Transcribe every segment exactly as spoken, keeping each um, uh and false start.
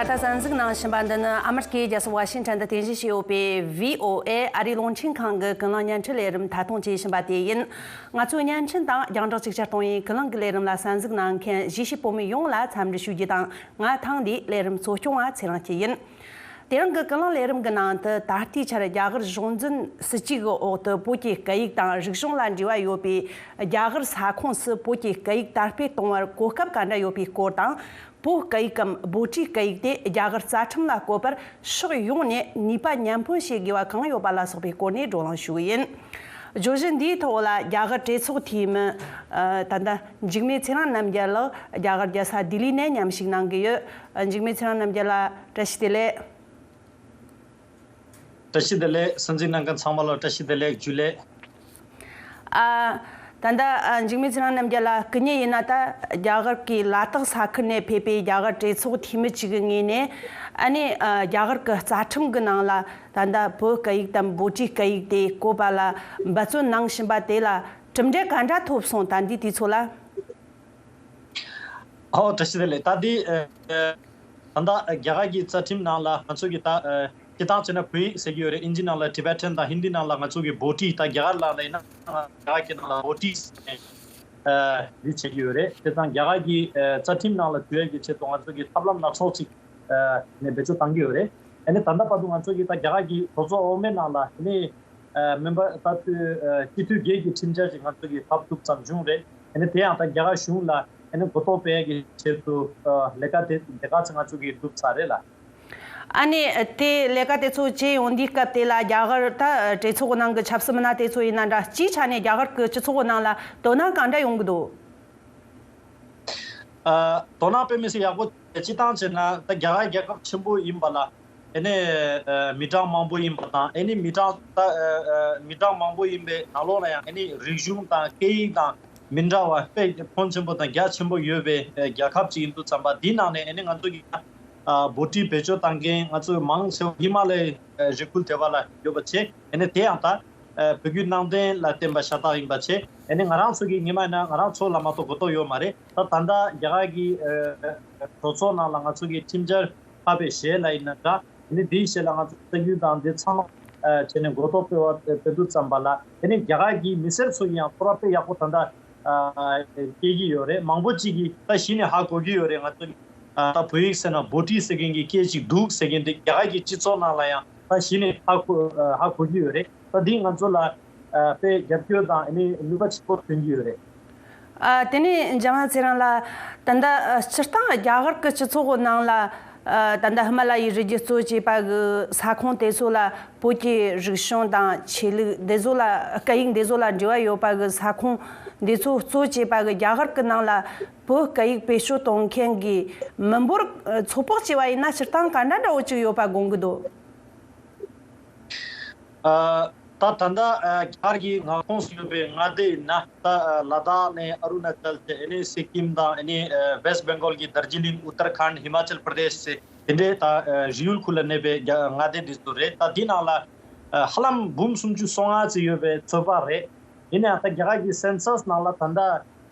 ད་གསན་གཟིགས་གནང་བཞིན་པ་འདི་ནི་ཨ་མི་རི་ཀའི་རྒྱལ་ས་ཝ་ཤིང་ཊོན་དུ་རྟེན་གཞི་བྱས་ཡོད་པའི་བྷི་ཨོ་ཨེ་ཨ་རིའི་རླུང་འཕྲིན་ཁང་གི་ཀུན་གླེང་བརྙན་འཕྲིན་ལས་རིམ་ཐད་གཏོང་བྱེད་བཞིན་པ་དེ་ཡིན། ང་ཚོའི་བརྙན་འཕྲིན་དང་རྒྱང་བསྒྲགས་ཅིག་ཅར་གཏོང་བའི་ཀུན་གླེང་གི་ལས་རིམ་ལ་གསན་གཟིགས་གནང་མཁན་གཞིས་བྱེས་བོད་མི་ཡོངས་ལ་འཚམས་འདྲི་ཞུ་རྒྱུ་དང་། ང་ཐེངས་འདིའི་ལས་རིམ་གཙོ་སྐྱོང་བ་ཚེ་རིང་སྐྱིད་ཡིན། དེ་རིང་གི་ཀུན་གླེང་ལས་རིམ་གྱི་ནང་དུ་ད་ལྟའི་ཆར་རྒྱ་གར་གཞུང་འཛིན་སྲིད་ཇུས་ཀྱི་འོག་ཏུ་བོད་ཀྱི་སྐད་ཡིག་དང་རིག་གཞུང་ལ་འབྲེལ་བ་ཡོད་པའི་རྒྱ་གར་ས་ཁོངས་སུ་བོད་ཀྱི་སྐད་ཡིག་དར་སྤེལ་གཏོང་བར་གོ་སྐབས་ག་འདྲ་ཡོད་པའི་སྐོར་དང་། བོད་སྐད་ཡིག་གམ་བྷོ་ཊིའི་སྐད་ཡིག་དེ་རྒྱ་གར་རྩ་ཁྲིམས་ལ་བཀོད་པར་ཕྱོགས་ཡོངས་ནས་ནུས་པ་མཉམ་སྤུངས་བྱེད་དགོས་པ་གང་ཡོད་པ་ལ་སོགས་པའི་སྐོར་ནས་བགྲོ་གླེང་ཞུ་གི་ཡིན། བརྗོད་གཞི་འདིའི་ཐོག་ལ་རྒྱ་གར་གྲོས་ཚོགས་འཐུས་མི་ད་ལྟ་འཇིགས་མེད་ཚེ་རིང་རྣམ་རྒྱལ་ལགས་རྒྱ་གར་རྒྱལ་ས་ལྡི་ལི་ནས་མཉམ་ཞུགས་གནང་གི་ཡོད། འཇིགས་མེད་ཚེ་རིང་རྣམ་རྒྱལ་ལགས། བཀྲ་ཤིས་བདེ་ལེགས། བཀྲ་ཤིས་བདེ་ལེགས། གསན་གཟིགས་གནང་མཁན་ཚང་མ་ལ་བཀྲ་ཤིས་བདེ་ལེགས། ཇུ་ལེ། ཨ། ད་ལྟ་ཨ། འཇིགས་མེད་ཚེ་རིང་རྣམ་རྒྱལ་ལགས། སྐུ་ཉིད་ཡིན་ན་ད་རྒྱ་གར་གྱི་ལ་དྭགས་ས་ཁུལ་ནས་ཕེབས་པའི་རྒྱ་གར་གྲོས་ཚོགས་འཐུས་མི་གཅིག་གི་ངོས་ནས། ཨ་ནི་ཨ། རྒྱ་གར་གྱི་རྩ་ཁྲིམས་ཀྱི་ནང་ལ་ད་ལྟ་བོད་སྐད་ཡིག་དང་བྷོ་ཊིའི་སྐད་ཡིག་དེ་བཀོད་པ་ལ་འབད་བརྩོན་གནང་བཞིན་པ་དེ་ལ་གྲུབ་འབྲས་ག་འདྲ་ཐོབ་སོང་། ད་འདི་དུས་ཚོད་ལ། ཨོ། བཀྲ་ཤིས་བདེ་ལེགས། ད་འདི་ཨ། ད་ལྟ་རྒྱ་གར་གྱི་རྩ་ཁྲིམས་ནང་ལ་ང་ཚོ་གི་ད་ཨ། སྤྱིར་བཏང་བྱས་ན་བོད་ཡིག་ཟེར་གྱི་ཡོད་རེད། ཨིན་ཇི་ནང་ལ་Tibetan་དང་ཧིན་དི་ནང་ལ་ང་ཚོ་གི་བྷོ་ཊི། ད་རྒྱ་གར་ནང་ལ་ཡིན་ན་རྒྱ་གར་གྱི་ནང་ལ་བྷོ་ཊི་ཟེར་ནས་ཨ། འདི་བྱེད་ཀྱི་ཡོད་རེད། དེ་ཙང་རྒྱ་གར་གྱི་ཨ། རྩ་ཁྲིམས་ནང་ལ་འཛུལ་ཡག་གི་ཆེད་དུ་ང་ཚོ་གི་ཐབས་ལམ་སྣ་ཚོགས་ཅིག་ཨ། ནས་བེད་སྤྱོད་བཏང་གི་ཡོད་རེད། ཨ་ནི་ད་ལྟ་བར་དུ་ང་ཚོ་གི་ད་རྒྱ་གར་གྱི་གྲོས་ཚོགས་འོག་མའི་ནང་ལ་ཨ་ནི། ཨ། མེམ་བར་ད་ལྟ་སྤྱི་འཐུས་བརྒྱད་ཀྱི་ཁྲིམས་འཆར་ཞིག་ང་ཚོ་གིས་ཕབ་ཐུབ་ཙམ་བྱུང་རེད། ཨ་ནི་དེ་ཡང་ད་རྒྱ་གར་གཞུང་ལ་ཨ་ནི་གོ་རྟོགས་སྤེལ་ཡག་གི་ཆེད་དུ་ཨ། ལས་ཀ་དེ་དེ་ག་ཚོད་ང་ཚོ་གིས་བསྒྲུབས་ཚར་རེད་ལ། ཨ་ནི་དེ་ལས་ཀ་དེ་ཚོ་བྱས་ཡོང་དུས་སྐབས་དེ་ལ་རྒྱ་གར་ད་གྲོས་ཚོགས་ནང་གི་ཆབ་སྲིད་མི་སྣ་དེ་ཚོ་ཡིན་ན་འདྲ། སྤྱིའི་ཆ་ནས་རྒྱ་གར་གྱི་སྤྱི་ཚོགས་ནང་ལ་དོ་སྣང་གང་འདྲ་ཡོང་གི་འདུག། ཨ། དོ་སྣང་དཔེ་མི་སྲིད་ཡག་པོ་བྱས། སྤྱིར་བཏང་བྱས་ན་ད་རྒྱ་གར་རྒྱལ་ཁབ་ཆེན་པོ་ཡིན་པ་ལ་ཨ་ནི་ཨ། མི་གྲངས་མང་པོ་ཡིན་པ་དང་། ཨ་ནི་མི་གྲངས་ད་ཨ། མི་གྲངས་མང་པོ་ཡིན་པའི་ནང་ལོགས་ལ་ཡང་ཨ་ནི་རིག་གཞུང་དང་སྐད་ཡིག་དང་མི་འདྲ་བ་དཔེ་ཕོན་ཆེན་པོ་དང་རྒྱ་ཆེན་པོ་ཡོད་པའི་རྒྱལ་ཁབ་ཅིག་ཡིན་དུས་ཙམ་པ། འདིའི་ནང་ནས་ཨ་ནི་ང་ཚོ་གི་ཨ། བྷོ་ཊི་བེད་སྤྱོད་བཏང་མཁན་ང་ཚོ་མང་ཆེ་བ་ཧི་མ་ལ་ཡའི་རི་ཁུལ་དེ་བ་ལ་ཡོད་པ་བྱས། ཨ་ནི་དེ་ཡང་ད་ཨ། བོད་བརྒྱུད་ནང་བསྟན་ལ་བརྟེན་པ་ཤ་སྟག་ཡིན་པ་བྱས། ཨ་ནི་ང་རང་ཚོ་གི་ཉི་མ་ཡིན་ན་ང་རང་ཚོ་ལ་མ་གཏོགས་གོ་རྟོགས་ཡོད་མ་རེད། ད་ད་ལྟ་རྒྱ་གར་གྱི་ཨ། གྲོས་ཚོགས་ནང་ལ་ང་ཚོ་གི་ཁྲིམས་འཆར་ཕབ་པའི་རྗེས་ལ་ཡིན་ན་འདྲ། ཨ་ནི་དེའི་རྗེས་ལ་ང་ཚོ་གསར་འགྱུར་དང་དེ་ཚང་མ་ཨ། བྱས་ནས་གོ་རྟོགས་སྤེལ་བ་སྤེལ་དུས་ཙམ་པ་ལ། ཨ་ནི་རྒྱ་གར་གྱི་མི་སེར་ཚོ་ཡིས་ཡང་ཚོར་བ་དཔེ་ཡག་པོ་ད་ལྟ་ཨ། སྐྱེ་གི་ཡོད་རེད། མང་པོ་ཅིག་གིས་ད་གཞི་ནས་ཧ་གོ་གི་ཡོད་རེད། ང་ཚོ་ཨ། ད་བོད་ཡིག་ཟེར་ན་བྷོ་ཊི་ཟེར་མཁན་གྱི་སྐད་ཅིག་འདུག་ཟེར་མཁན་དེ་རྒྱ་གར་གྱི་སྤྱི་ཚོགས་ནང་ལ་ཡང་ད་གཞི་ནས་ཧ་གོ་ཨ། ཧ་གོ་གི་ཡོད་རེད། ད་འདིས་ང་ཚོ་ལ་ཨ། དཔེ་རྒྱབ་སྐྱོར་དང་ཨ་ནི་ནུས་པ་ཆེན་པོ་ཐོན་གྱི་ཡོད་རེད། ཨ། དེ་ནས་འཇམ་དབྱངས་ཚེ་རིང་ལགས། ད་ལྟ་ཨ། སྤྱིར་བཏང་རྒྱ་གར་གྱི་སྤྱི་ཚོགས་ནང་ལ་ཨ། ད་ལྟ་ཧི་མ་ལ་ཡའི་རི་རྒྱུད་གཙོ་བྱས་པ་གི་ས་ཁོངས་དེ་ཚོ་ལ་བོད་ཀྱི་རིག་གཞུང་དང་ཆོས་ལུགས་འདི་ཚོ་ལ། སྐད་ཡིག་འདི་ཚོ་ལ་འབྲེལ་བ་ཡོད་པ་གི་ས་ཁོངས་འདི་ཚོ་གཙོ་བྱས་པ་གི་རྒྱ་གར་གྱི་ནང་ལ་བོད་སྐད་ཡིག་བེད་སྤྱོད་གཏོང་མཁན་གྱི་མི་འབོར་ཚོད་དཔག་བྱས་པ་ཡིན་ན་སྤྱིར་བཏང་ག་འདྲ་འདྲ་བོ་ཅིག་ཡོད་པ་དགོངས་ཀྱི་འདུག། ཨ། ད་ད་ལྟ་ཨ། རྒྱ་གར་གྱི་མངའ་ཁོངས་སུ་ཡོད་པའི་མངའ་སྡེ་ཡིན་ན་ད་ཨ། ལ་དྭགས་ནས་ཨ་རུ་ན་ཅལ་བྱས། ཨ་ནི་སི་ཀིམ་དང་། ཨ་ནི་ཨ། ཝེསྟ་བེང་གོལ་གྱི་དར་ཇི་ལིང་། ཨུ་ཏར་ཁཱན། ཧི་མ་ཅལ་པར་དེཤ་བྱས། དེ་འདྲའི་ད་ཨ། རི་ཡུལ་ཁུལ་ལ་གནས་པའི་རྒྱ། མངའ་སྡེ་འདི་ཚོ་རེད། ད་འདི་ནང་ལ་ཨ། ཧ་ལམ་འབུམ་སུམ་ཅུ་སོ་ལྔ་ཙམ་ཡོད་པའི་ཚོད་དཔག་རེད། ཡིན་ནའང་ད་རྒྱ་གར་གྱི་སེན་སཱས་ནང་ལ་ད་ལྟ་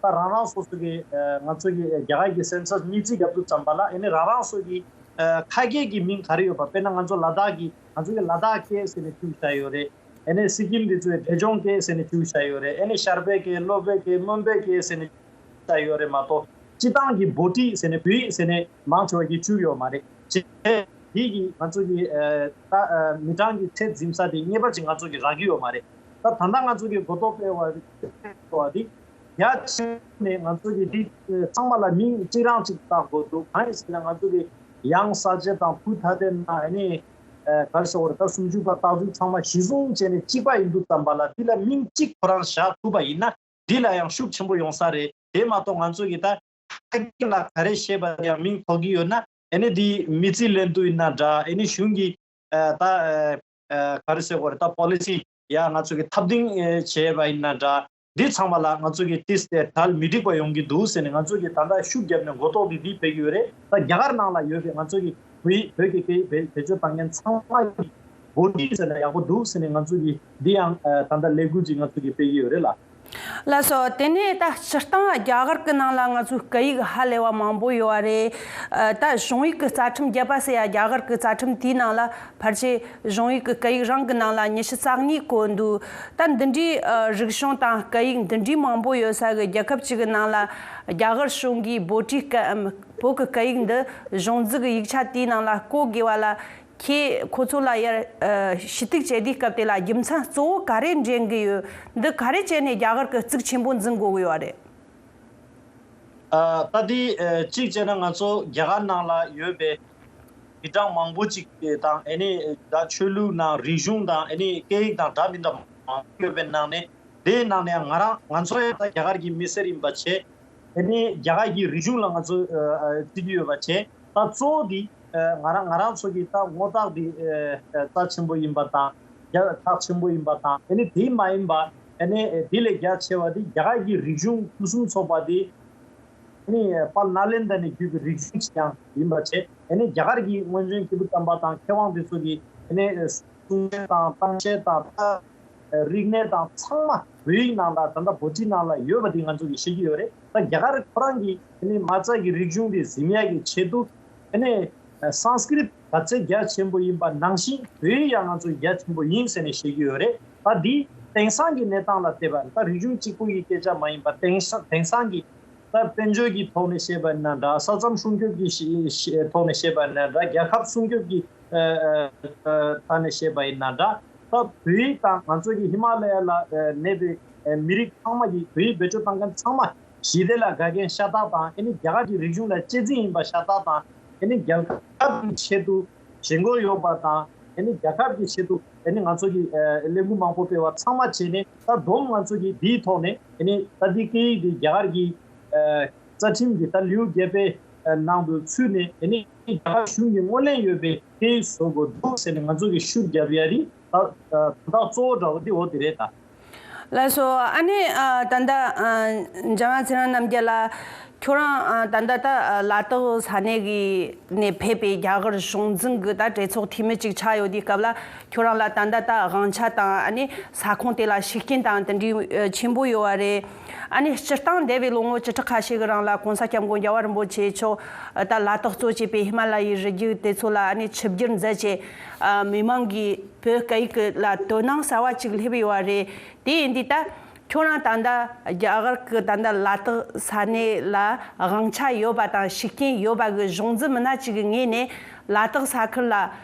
ད་རང་རང་སོ་སོ་གི་ཨ། ང་ཚོ་གི་རྒྱ་གར་གྱི་སེན་སཱས་དམིགས་བརྩི་རྒྱབ་དུས་ཙམ་པ་ལ། ཨ་ནི་རང་རང་སོ་གི་ཨ། ཁ་སྐད་ཀྱི་མིང་ག་རེ་ཡོད་པ། དཔེར་ན་ང་ཚོ་ལ་དྭགས་ཀྱི། ང་ཚོ་གི་ལ་དྭགས་སྐད་ཟེར་ནས་བྲིས་བཞག་ཡོད་རེད། ཨ་ནི་སི་ཀིམ་འདི་ཚོས་འབྲས་ལྗོངས་སྐད་ཟེར་ནས་བྲིས་བཞག་ཡོད་རེད། ཨ་ནི་ཤར་པའི་སྐད། ལྷོ་པའི་སྐད། མོན་པའི་སྐད་ཟེར་ནས་བྲིས་བཞག་ཡོད་རེད་མ་གཏོགས། སྤྱིར་བཏང་གི་བྷོ་ཊི་ཟེར་ནས། བོད་ཡིག་ཟེར་ནས་མང་ཆེ་བ་གིས་བྲིས་ཡོད་མ་རེད། བྱས་དེ་གིས་ང་ཚོ་གི་ཨ། ད་ཨ། མི་གྲངས་ཀྱི་ཚད་འཛིན་ས་དེ་ངེས་པར་ཅིག་ང་ཚོ་གིས་རག་གི་ཡོད་མ་རེད། ད་ད་ལྟ་ང་ཚོ་གིས་གོ་རྟོགས་སྤེལ་བ་སྤེལ་བ་དེ། རྒྱ་ཆེ་ནས་ང་ཚོ་གི་འདི་ཚང་མ་ལ་མིང་གཅིག་རང་གཅིག་བཏགས་དགོས་འདུག། གང་ཡིན་ཟེར་ན་ང་ཚོ་གི་ཡང་ས་བཅད་དང་བུ་ཐ་དད་ན། ཨ་ནི་ཨ། ག་རེ་ཟེར་དགོས་རེད། ད་སུམ་ཅུ་པ་སྟག་འཛུགས་ཚང་མ་གཞི་བཟུང་བྱས་ནས་གཅིག་པ་ཡིན་དུས་ཙམ་པ་ལ། འདི་ལ་མིང་གཅིག་ཁོ་རང་བཞག་ཐུབ་པ་ཡིན་ན་འདི་ལ་ཡང་ཤུགས་ཆེན་པོ་ཡོང་ས་རེད། དེ་མ་གཏོགས་ང་ཚོ་གི་ད་ཕ་གི་ལ་ག་རེ་བཤད་པ་དེ་ཡང་མིང་ཐོགས་ཀྱི་ཡོད་ན། ཨ་ནི་འདི་མི་རྩིས་ལེན་དུས་ཡིན་ན་འདྲ། ཨ་ནི་གཞུང་གི་ཨ། ད་ཨ། ག་རེ་ཟེར་དགོས་རེད། ད་པོ་ལི་སི་ཡ་ང་ཚོ་གི་ཐབས་སྡིངས་བྱས་པ་ཡིན་ན་འདྲ། འདི་ཚང་མ་ལ་ང་ཚོ་གི་ཏིས་ཏེ་གྲལ་མི་འགྲིག་པ་ཡོང་གི་འདུག་ཟེར་ནས་ང་ཚོ་གི་ད་ལྟ་ཤུགས་བརྒྱབ་ནས་གོ་རྟོགས་འདི་འདི་སྤེལ་གྱི་ཡོད་རེད། ད་རྒྱ་གར་ནང་ལ་ཡོད་པའི་ང་ཚོ་གི་བོད་ཡིག་བོད་ཀྱི་སྐད་ཡིག་བེད་སྤྱོད་བཏང་མཁན་ཚང་མ་གི་བྷོ་ཊི་ཟེར་ན་ཡག་པོ་འདུག་ཟེར་ནས་ང་ཚོ་གི་འདི་ཡང་ད་ལྟ་ལས་འགུལ་ཅིག་ང་ཚོ་གི་སྤེལ་གྱི་ཡོད་རེད་ལ། ལགས་སོ། དེ་ནས་ད་སྤྱིར་བཏང་རྒྱ་གར་གྱི་ནང་ལ་ང་ཚོའི་སྐད་ཡིག་ཧ་ལས་པ་མང་པོ་ཡོད་པ་རེད། ཨ། ད་གཞུང་ཡིག་གི་རྩ་ཁྲིམས་བརྒྱད་པ་ཟེར་ཡ་རྒྱ་གར་གྱི་རྩ་ཁྲིམས་དེའི་ནང་ལ་ཕལ་ཆེར་གཞུང་ཡིག་གི་སྐད་ཡིག་རང་གི་ནང་ལ་ཉི་ཤུ་རྩ་གཉིས་བཀོད་འདུག་ད་འདི་འདྲའི་ཨ་རིག་གཞུང་དང་སྐད་ཡིག་འདི་འདྲའི་མང་པོ་ཡོད་ས་གི་རྒྱལ་ཁབ་ཅིག་གི་ནང་ལ་རྒྱ་གར་གཞུང་གིས་བོད་ཀྱི་སྐད་ཨམ། བོད་ཀྱི་སྐད་ཡིག་འདི་གཞུང་འཛུགས་ཀྱི་ཡིག་ཆ་དེའི་ནང་ལ་བཀོད་དགོས་པ་ལ། ཁྱེད་ཁོ་ཚོ་ལ་ཡར་ཨ་ཞུ་གཏུག་བྱེད་དུས་སྐབས་དེ་ལ་རྒྱུ་མཚན་གཙོ་བོ་ག་རེ་འདྲེན་གི་ཡོད། འདི་ག་རེ་བྱས་ནས་རྒྱ་གར་གྱི་གཙིགས་ཆེན་པོ་འཛིན་དགོས་ཀྱི་ཡོད་རེད། ཨ། ད་དེ་ཨ་གཅིག་བྱས་ན་ང་ཚོ་རྒྱ་གར་ནང་ལ་ཡོད་པའི་མི་གྲངས་མང་པོ་ཅིག་དང་། ཨ་ནི་ད་ཆོས་ལུགས་དང་རིག་གཞུང་དང་། ཨ་ནི་སྐད་ཡིག་དང་འདྲ་མི་འདྲ་མང་པོ་ཡོད་པའི་ནང་ནས། དེའི་ནང་ནས་ང་རང་ང་ཚོ་ཡང་ད་རྒྱ་གར་གྱི་མི་སེར་ཡིན་པ་བྱས། ཨ་ནི་རྒྱ་གར་གྱི་རིག་གཞུང་ལ་ང་ཚོ་ཨ་ཨ་བརྩི་གི་ཡོད་པ་བྱས། ད་གཙོ་བོ་འདི་ཨ་ང་རང་ང་རང་ཚོ་གི་ད་ངོ་རྟགས་འདི་ཨ་ཨ་རྩ་ཆེན་པོ་ཡིན་པ་དང་། རྒྱ་རྩ་ཆེན་པོ་ཡིན་པ་དང་། ཨ་ནི་དེ་མ་ཡིན་པ། ཨ་ནི་དེ་ལས་རྒྱ་ཆེ་བ་འདི་རྒྱ་གར་གྱི་རིག་གཞུང་ཕུན་སུམ་ཚོགས་པ་འདི། ཨ་ནི་དཔལ་ནཱ་ལེནྡྲ་ནས་བརྒྱུད་པའི་རིག་གཞུང་ཞིག་ཀྱང་ཡིན་པ་བྱས། ཨ་ནི་རྒྱ་གར་གྱི་སྔོན་བྱོན་སྐྱེས་བུ་དམ་པ་དང་མཁས་དབང་དེ་ཚོ་གི་ཨ་ནི་གསུང་བཤད་དང་གཏམ་བཤད་དང་། ད་རིག་གནས་དང་ཚང་མ་བོད་ཡིག་ནང་ལ། ད་ལྟ་བྷུ་ཊི་ནང་ལ་ཡོད་པ་འདི་ང་ཚོ་གིས་ཤེས་ཀྱི་ཡོད་རེད། ད་རྒྱ་གར་ཁོ་རང་གི་ཨ་ནི་མ་རྩ་གི་རིག་གཞུང་འདི་ཟིན་ཡག་གི་ཆེད་དུ། ཨ་ནི་སཾ་སྐྲྀཏ་ག་ཚད་རྒྱ་ཆེན་པོ་ཡིན་པ་ནང་བཞིན་བོད་ཡིག་ཡང་ང་ཚོ་རྒྱ་ཆེན་པོ་ཡིན་ཟེར་ནས་བཤད་ཀྱི་ཡོད་རེད། ད་འདི་དེང་སང་གི་གནས་སྟངས་ལ་བལྟས་པ་ན། ད་རིག་གཞུང་གཅིག་པུ་ཡི་སྐད་ཆ་མ་ཡིན་པ། དེང་སང་དེང་སང་གི་ད་དཔལ་འབྱོར་གྱི་ཐོག་ནས་བཤད་པ་ཡིན་ན་འདྲ། ས་མཚམས་སྲུང་སྐྱོབ་ཀྱི་ཤེ་ཤེ་ཐོག་ནས་བཤད་པ་ཡིན་ན་འདྲ། རྒྱལ་ཁབ་སྲུང་སྐྱོབ་ཀྱི་ཨ་ཨ་ཨ་ཐོག་ནས་བཤད་པ་ཡིན་ན་འདྲ། ད་བོད་ཡིག་དང་ང་ཚོ་གི་ཧི་མ་ལ་ཡ་ལ་ཨ་གནས་པའི་ཨ་མི་རིགས་ཚང་མ་གིས་བོད་ཡིག་བེད་སྤྱོད་བཏང་མཁན་ཚང་མ་ཞི་བདེ་ལ་དགའ་མཁན་ཤ་སྟག་དང་། ཨ་ནི་རྒྱ་གར་གྱི་རིག་གཞུང་ལ་གཅེས་འཛིན་ཡིན་པ་ཤ་སྟག་དང་། ཨ་ནི་རྒྱལ་ཁབ་ཀྱི་ཆེད་དུ་ཞེན་ཁོག་ཡོད་པ་དང་། ཨ་ནི་རྒྱལ་ཁབ་ཀྱི་ཆེད་དུ་ཨ་ནི་ང་ཚོ་གིས་ཨ་ལས་འགུལ་མང་པོ་སྤེལ་བ་ཚང་མ་བྱས་ནས། ད་བསྡོམས་ང་ཚོ་གིས་འདིའི་ཐོག་ནས། ཨ་ནི་ད་འདི་སྐད་ཡིག་འདི་རྒྱ་གར་གྱི་ཨ་རྩ་ཁྲིམས་ཀྱི་ད་ལེའུ་བརྒྱད་པའི་ཨ་ནང་དུ་ཚུད་ནས། ཨ་ནི་རྒྱ་གར་གཞུང་གིས་ངོས་ལེན་ཡོད་པའི་སྐད་ཡིག་བཟོ་དགོས་འདུག་ཟེར་ནས་ང་ཚོ་གིས་ཤུགས་རྒྱབ་ཡ་རེད། ད་ད་ད་གཙོ་བོ་འདྲ་བོ་འདི་འོ་དེ་རེད་ད། ལགས་སོ། ཨ་ནི་ཨ་ད་ལྟ་ཨ་འཇམ་དབྱངས་ཚེ་རིང་རྣམ་རྒྱལ་ལགས། ཁྱོད་རང་ཨ་ད་ལྟ་ད་ཨ་ལ་དྭགས་ས་གནས་ཀྱི་ནས་ཕེབས་པའི་རྒྱ་གར་གཞུང་འཛིན་གྱི་ད་གྲོས་ཚོགས་འཐུས་མི་ཅིག་ཆགས་ཡོད་དུས་སྐབས་ལ། ཁྱོད་རང་ལ་ད་ལྟ་ད་དབང་ཆ་དང་། ཨ་ནི་ས་ཁོངས་དེ་ལ་ཤུགས་རྐྱེན་དང་དེ་འདྲའི་ཨ་ཆེན་པོ་ཡོད་པ་རེད། ཨ་ནི་སྤྱིར་བཏང་འདས་པའི་ལོ་ངོ་བཅུ་ཕྲག་ཁ་ཤས་ཀྱི་རིང་ལ་༸གོང་ས་༸སྐྱབས་མགོན་རྒྱལ་བ་རིན་པོ་ཆེ་མཆོག་ཨ་ད་ལ་དྭགས་གཙོ་བྱས་པའི་ཧི་མ་ལ་ཡའི་རི་རྒྱུད་དེ་ཚོ་ལ་ཨ་ནི་ཆིབས་བསྒྱུར་མཛད་བྱས། ཨ་མི་མང་གིས་བོད་སྐད་ཡིག་ལ་དོ་སྣང་གསར་བ་ཅིག་སླེབས་ཡོད་པ་རེད། དེ་ཡིན་དུས་ད་ཁྱོད་རང་ད་ལྟ་རྒྱ་གར་གྱི་ད་ལྟ་ལ་དྭགས་ས་གནས་ལ་དབང་ཆ་ཡོད་པ་དང་ཤུགས་རྐྱེན་ཡོད་པ་གི་གཞུང་འཛིན་མི་སྣ་ཅིག་གི་ངོས་ནས། ལ་དྭགས་ས་ཁུལ་ལ་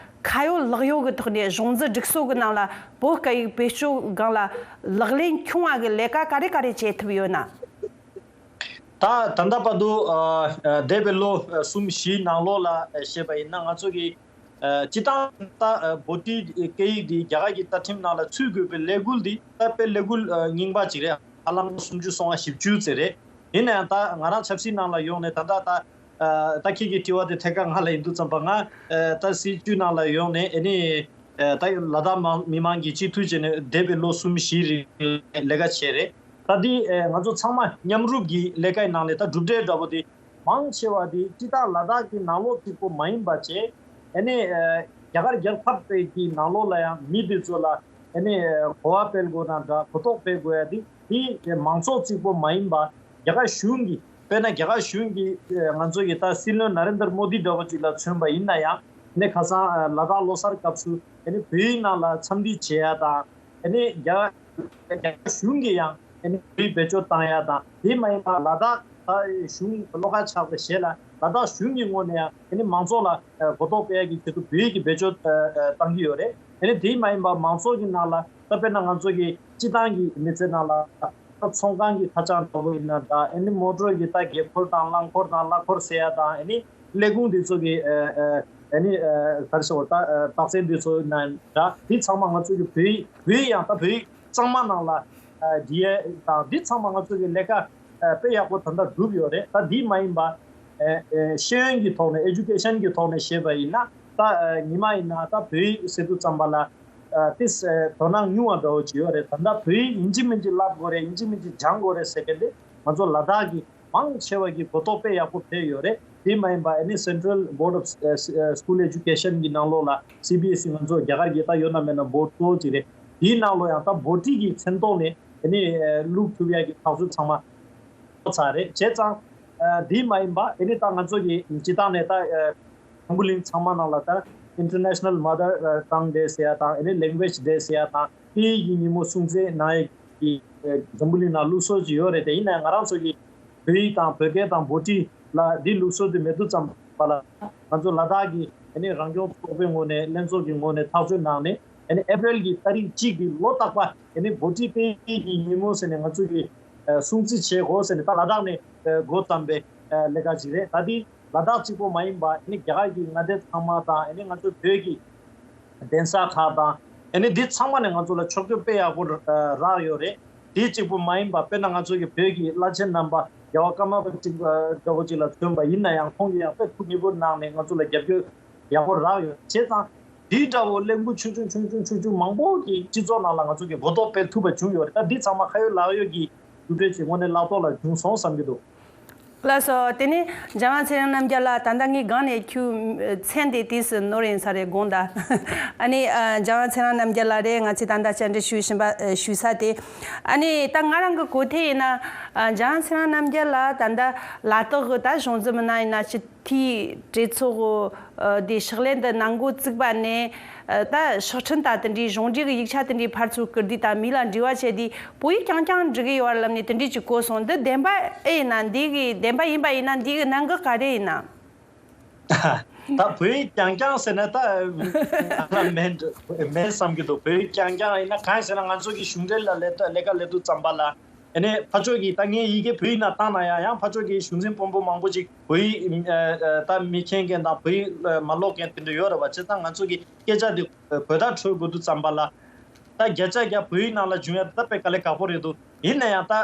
ཁ་ཡོད་ལག་ཡོད་ཀྱི་ཐོག་ནས་གཞུང་འཛིན་སྒྲིག་སྲོལ་གྱི་ནང་ལ་བོད་སྐད་ཡིག་བེད་སྤྱོད་སྒང་ལ་ལག་ལེན་ཁྱོང་བ་གི་ལས་ཀ་ག་རེ་ག་རེ་བྱེད་ཐུབ་ཡོད་ན། ད་ད་ལྟ་བར་དུ་ཨ་ཨ་འདས་པའི་ལོ་ཨ་གསུམ་བཞིའི་ནང་ལོགས་ལ་ཨ་བཤད་པ་ཡིན་ན། ང་ཚོ་གི་ཨ་སྤྱིར་བཏང་ད་ཨ་བྷོ་ཊི་སྐད་ཡིག་འདི་རྒྱ་གར་གྱི་ད་ཁྲིམས་ནང་ལ་ཚུད་དགོས་པའི་ལས་འགུལ་འདི་ད་དཔེ་ལས་འགུལ་ཨ་རྙིང་པ་ཅིག་རེད། ཧ་ལམ་ལོ་སུམ་ཅུ་སོ་ལྔ་བཞི་བཅུ་ཙམ་རེད། ཡིན་ན་ཡང་ད་ང་རང་ཆབ་སྲིད་ནང་ལ་ཡོང་ནས་ད་ལྟ་ད་ཨ་ད་ཁྱེད་ཀྱི་དྲི་བ་དེ་ཐད་ཀར་ང་ལ་ཡིན་དུས་ཙམ་པ། ང་ཨ་ད་སྲིད་བྱུས་ནང་ལ་ཡོང་ནས། ཨ་ནི་ཨ་ད་ལ་དྭགས་མི་མང་གིས་སྤྱི་འཐུས་བྱས་ནས་འདས་པའི་ལོ་གསུམ་བཞིའི་རིང་ལས་ཀ་བྱས་རེད། ད་འདི་ཨ་ང་ཚོ་ཚང་མ་མཉམ་རུབ་ཀྱི་ལས་ཀའི་ནང་ལས་ད་གྲུབ་འབྲས་འདྲ་པོ་དེ་མང་ཆེ་བ་དེ་སྤྱིར་བཏང་ལ་དྭགས་ཀྱི་ནང་ལོགས་གཅིག་པོ་མ་ཡིན་པ་བྱས། ཨ་ནི་ཨ་རྒྱ་གར་རྒྱལ་ཁབ་དེ་གི་ནང་ལོགས་ལ་ཡང་མི་དེ་ཚོ་ལ་ཨ་ནི་ཨ་གོ་བ་སྤེལ་དགོས་ན་འདྲ། གོ་རྟོགས་སྤེལ་དགོས་ཡ་དེ་དེ་མང་ཚོགས་གཅིག་པོ་མ་ཡིན་པ། རྒྱ་གར་གཞུང་གི། དཔེར་ན་རྒྱ་གར་གཞུང་གི་ཨ་ང་ཚོ་གི་ད་སྲིད་བློན་ན་རེན་དར་མོ་དི་འདྲ་བོ་ཅིག་ལ་མཚོན་པ་ཡིན་ན་ཡང་། ཨ་ནི་ཁ་སང་ཨ་ལ་དྭགས་ལོ་གསར་སྐབས་སུ་ཨ་ནི་བོད་ཡིག་ནང་ལ་འཚམས་འདྲི་བྱེད་ཡ་དང་། ཨ་ནི་རྒྱ་རྒྱ་གར་གཞུང་གིས་ཡང་ཨ་ནི་བོད་ཡིག་བེད་སྤྱོད་བཏང་ཡ་དང་། དེ་མ་ཡིན་པར་ལ་དྭགས་ད་གཞུང་བློ་ཁ་ཆགས་པའི་གཞི་ལ་ལ་དྭགས་གཞུང་གི་ངོས་ནས་ཡང་ཨ་ནི་མང་ཚོགས་ལ་ཨ་གོ་རྟོགས་སྤེལ་ཡ་གི་ཆེད་དུ་བོད་ཡིག་གི་བེད་སྤྱོད་ཨ་ཨ་བཏང་གི་ཡོད་རེད། ཨ་ནི་དེ་མ་ཡིན་པར་མང་ཚོགས་ཀྱི་ནང་ལ་ད་དཔེར་ན་ང་ཚོ་གི་སྤྱི་བཏང་གི་མི་ཚེ་ནང་ལ། ད་ཚོང་ཁང་གི་ཁ་བྱང་འདྲ་པོ་ཡིན་ན་འདྲ། ཨ་ནི་མོ་ཊོར་གྱི་ད་དགེ་འཁོར་དང་རླངས་འཁོར་དང་གླ་འཁོར་ཟེར་ཡ་དང་། ཨ་ནི་ལས་ཁུངས་འདི་ཚོ་གི་ཨ་ཨ་ཨ་ནི་ཨ་ག་རེ་ཟེར་བ། ད་ཨ་རྟགས་མཚན་འདི་ཚོ་ཡིན་ན་འདྲ། འདི་ཚང་མ་ང་ཚོ་གི་བོད་ཡིག་བོད་ཡིག་ཡང་ད་བོད་ཡིག་གཙང་མ་ནང་ལ་ཨ་འབྲི་ཡ་དང་། འདི་ཚང་མ་ང་ཚོ་གི་ལས་ཀ་ཨ་དཔེ་ཡག་པོ་ད་ལྟ་སྒྲུབ་ཡོད་རེད། ད་འདི་མ་ཡིན་པ་ཨ་ཨ་ཤེས་ཡོན་གྱི་ཐོག་ནས། ཨེ་ཌུ་ཀེ་ཤན་གྱི་ཐོག་ནས་བཤད་པ་ཡིན་ན། ད་ཨ་ཉི་མ་ཡིན་ན་ད་བོད་ཡིག་ཟེར་དུས་ཙམ་པ་ལ། ཨ་ཏིས་ཨ་དོ་སྣང་ཉུང་བ་འདྲ་བོ་ཅིག་ཡོད་རེད། ད་ལྟ་བོད་ཡིག་ཡིན་གཅིག་མིན་གཅིག་བསླབ་དགོས་རེད། ཡིན་གཅིག་མིན་གཅིག་སྦྱང་དགོས་རེད་ཟེར་མཁན་དེ་ང་ཚོ་ལ་དྭགས་ཀྱི་མང་ཆེ་བ་གི་གོ་རྟོགས་དཔེ་ཡག་པོ་འཕེལ་ཡོད་རེད། དེ་མ་ཡིན་པ་ཨ་ནི་Central Board of School Education གི་ནང་ལོགས་ལ། སི་བི་ཨེས་ཨི་ང་ཚོ་རྒྱ་གར་གྱི་ད་ཡོད་ན་མེད་ན་བྷོཌ་གཙོ་བོ་ཅིག་རེད། དེའི་ནང་ལོགས་ཡང་ད་བྷོ་ཊི་གི་མཚན་ཐོག་ནས་ ཨ་ནི་བླུག་ཐུབ་ཡ་གི་ཐག་གཅོད་ཚང་མ་ཚར་རེད། བྱས་ཙང་འདི་མ་ཡིན་པ་ཨ་ནི་ད་ང་ཚོ་གི་སྤྱི་བཏང་ནས་ད་འཛམ་བུ་གླིང་ཚང་མ་ནང་ལ་ད་International Mother Tongue Day ཟེར་ཡ་དང་ཨ་ནི་Language Day ཟེར་ཡ་དང་སྐད་ཡིག་གི་ཉིན་མོ་སྲུང་བརྩི་གནང་ཡ་གི་འཛམ་བུ་གླིང་ནང་ལུགས་སྲོལ་ཅིག་ཡོད་རེད་དེ། ཡིན་ནའང་ང་རང་ཚོ་གི་བོད་ཡིག་དང་བོད་སྐད་དང་བྷོ་ཊི་ལ་འདི་ལུགས་སྲོལ་དེ་མེད་དུས་ཙམ་པ་ལ་ང་ཚོ་ལ་དྭགས་ཀྱི་ཨ་ནི་རང་སྐྱོང་ཚོགས་པའི་ངོས་ནས་ལྷན་ཚོགས་ཀྱི་ངོས་ནས་ཐག་གཅོད་གནང་ནས་ཨ་ནི་ཨེ་པྲིལ་གྱི་ཏ་རིག་གཅིག་གི་ལོ་རྟག་པ་ཨ་ནི་བྷོ་ཊི་སྐད་ཡིག་གི་ཉིན་མོ་ཟེར་ནས་ང་ཚོ་གི་སྲུང་བརྩི་བྱེད་དགོས་ཟེར་ནས་ད་ལ་དྭགས་ནས་འགོ་བརྩམས་པའི་ལས་ཀ་ཅིག་རེད། ད་འདི་ལ་དྭགས་གཅིག་པོ་མ་ཡིན་པ་ཨ་ནི་རྒྱ་གར་གྱི་མངའ་སྡེ་ཚང་མ་དང་ཨ་ནི་ང་ཚོ་བོད་ཀྱི་གདན་ས་ཁག་དང་ཨ་ནི་འདི་ཚང་མ་ནས་ང་ཚོ་ལ་ཕྱོགས་སྐྱོད་དཔེ་ཡག་པོ་རག་ཡོད་རེད། དེ་གཅིག་པུ་མ་ཡིན་པ་དཔེར་ན་ང་ཚོ་གི་བོད་ཀྱི་བླ་ཆེན་རྣམ་པ་རྒྱལ་བ་ཀརྨ་པ་གཅིག་འདྲ་བོ་གཅིག་ལ་མཚོན་པ་ཡིན་ན་ཡང་ཁོང་གིས་ཡང་དཔེ་ཐུགས་མཉེས་པོ་གནང་ནས་ང་ཚོ་ལ་རྒྱབ་སྐྱོར་ཡག་པོ་རག་ཡོད། བྱས་ཙང་འདི་འདྲ་བོ་གླེང་བུ་ཆུང་ཆུང་ཆུང་ཆུང་ཆུང་ཆུང་མང་པོ་གི་སྤྱི་ཚོགས་ནང་ལ་ང་ཚོ་གི་གོ་རྟོགས་དཔེ་ཐུབ་པ་བྱུང་ཡོད་རེད། ད་འདི་ཚང་མ་ཁ་ཡོད་ལག་ཡོད་ཀྱི་འདུ་འབྲེལ་གྱི་ངོས་ནས་ལག་ཐོག་ལ་བྱུང་སོང་བསམ་གྱི་འདུག་ལགས་སོ། དེ་ནས་འཇམ་དབྱངས་ཚེ་རིང་རྣམ་རྒྱལ་ལགས། ད་ལྟ་ངའི་སྒང་ནས་ཁྱོད་མཚན་དེ་དུས་སུ་ནོར་ཡིན་ས་རེད་དགོངས་དག་ཨ་ནི་ཨ་འཇམ་དབྱངས་ཚེ་རིང་རྣམ་རྒྱལ་ལགས་རེད། ང་ཚོས་ད་ལྟ་བཅར་འདྲི་ཞུས་བཞིན་པ་ཨ་ཞུས་ས་དེ། ཨ་ནི་ད་ང་རང་གི་གོ་ཐོས་ཡིན་ན་ཨ་འཇམ་དབྱངས་ཚེ་རིང་རྣམ་རྒྱལ་ལགས་ད་ལྟ་ལ་དྭགས་གི་ད་གཞུང་འཛིན་མི་སྣ་ཡིན་ན་སྤྱི་འཐུས་གྲོས་ཚོགས་ཨ་དེ་ཕྱག་ལེན་དུ་གནང་འགོ་བཙུགས་པ་ནས་ཨ་ད་ཕྱག་འཕྲིན་དང་དེ་འདྲའི་གཞུང་འབྲེལ་གྱི་ཡིག་ཆ་དེ་འདྲའི་ཕར་ཚུར་བསྐུར་དུས་དང་མི་ལ་འབྲེལ་བ་བྱས་དུས་བོད་ཡིག་རྐྱང་རྐྱང་འབྲི་གི་ཡོད་པ་ལབ་ནས་དེ་འདྲའི་ཅིག་གོ་སོང་། འདི་བདེན་པ་ཨེ་ཡིན་ན། འདི་གི་བདེན་པ་ཡིན་པ་ཡིན་ན་འདི་གི་གནད་འགག་ག་རེ་ཡིན་ན། ད་བོད་ཡིག་རྐྱང་རྐྱང་ཟེར་ན་ད་མེད་མེད་བསམ་གྱི་འདུག་བོད་ཡིག་རྐྱང་རྐྱང་ཡིན་ན་གང་ཡིན་ཟེར་ན་ང་ཚོ་གི་གཞུང་འབྲེལ་ལ་ལས་ལས་ཀ་ལས་དུས་ཙམ་པ་ལ་ཨ་ནི་ཕར་ཕྱོགས་ཀྱི་ད་ངའི་ཡི་གེ་བོད་ཡིག་ནང་བཏང་ན་ཡང་ཡང་ཕར་ཕྱོགས་ཀྱི་གཞུང་འཛིན་དཔོན་པོ་མང་པོ་ཅིག་བོད་ཡིག་ད་མི་མཁྱེན་མཁན་དང་བོད་ཡིག་མ་ཀློག་མཁན་དེ་འདྲ་ཡོད་རེད་བ། བྱས་ཙང་ང་ཚོ་གི་སྐད་ཆ་དེ་བོད་དག་འཕྲོད་དགོས་དུས་ཙམ་པ་ལ། ད་བརྒྱ་ཆ་བརྒྱ་བོད་ཡིག་ནང་ལ་འབྱུང་ཡ་ད་དཔེ་དཀའ་ལས་ཁག་པོ་རེད་འདུག་ཡིན་ན་ཡང་ད་ཨ་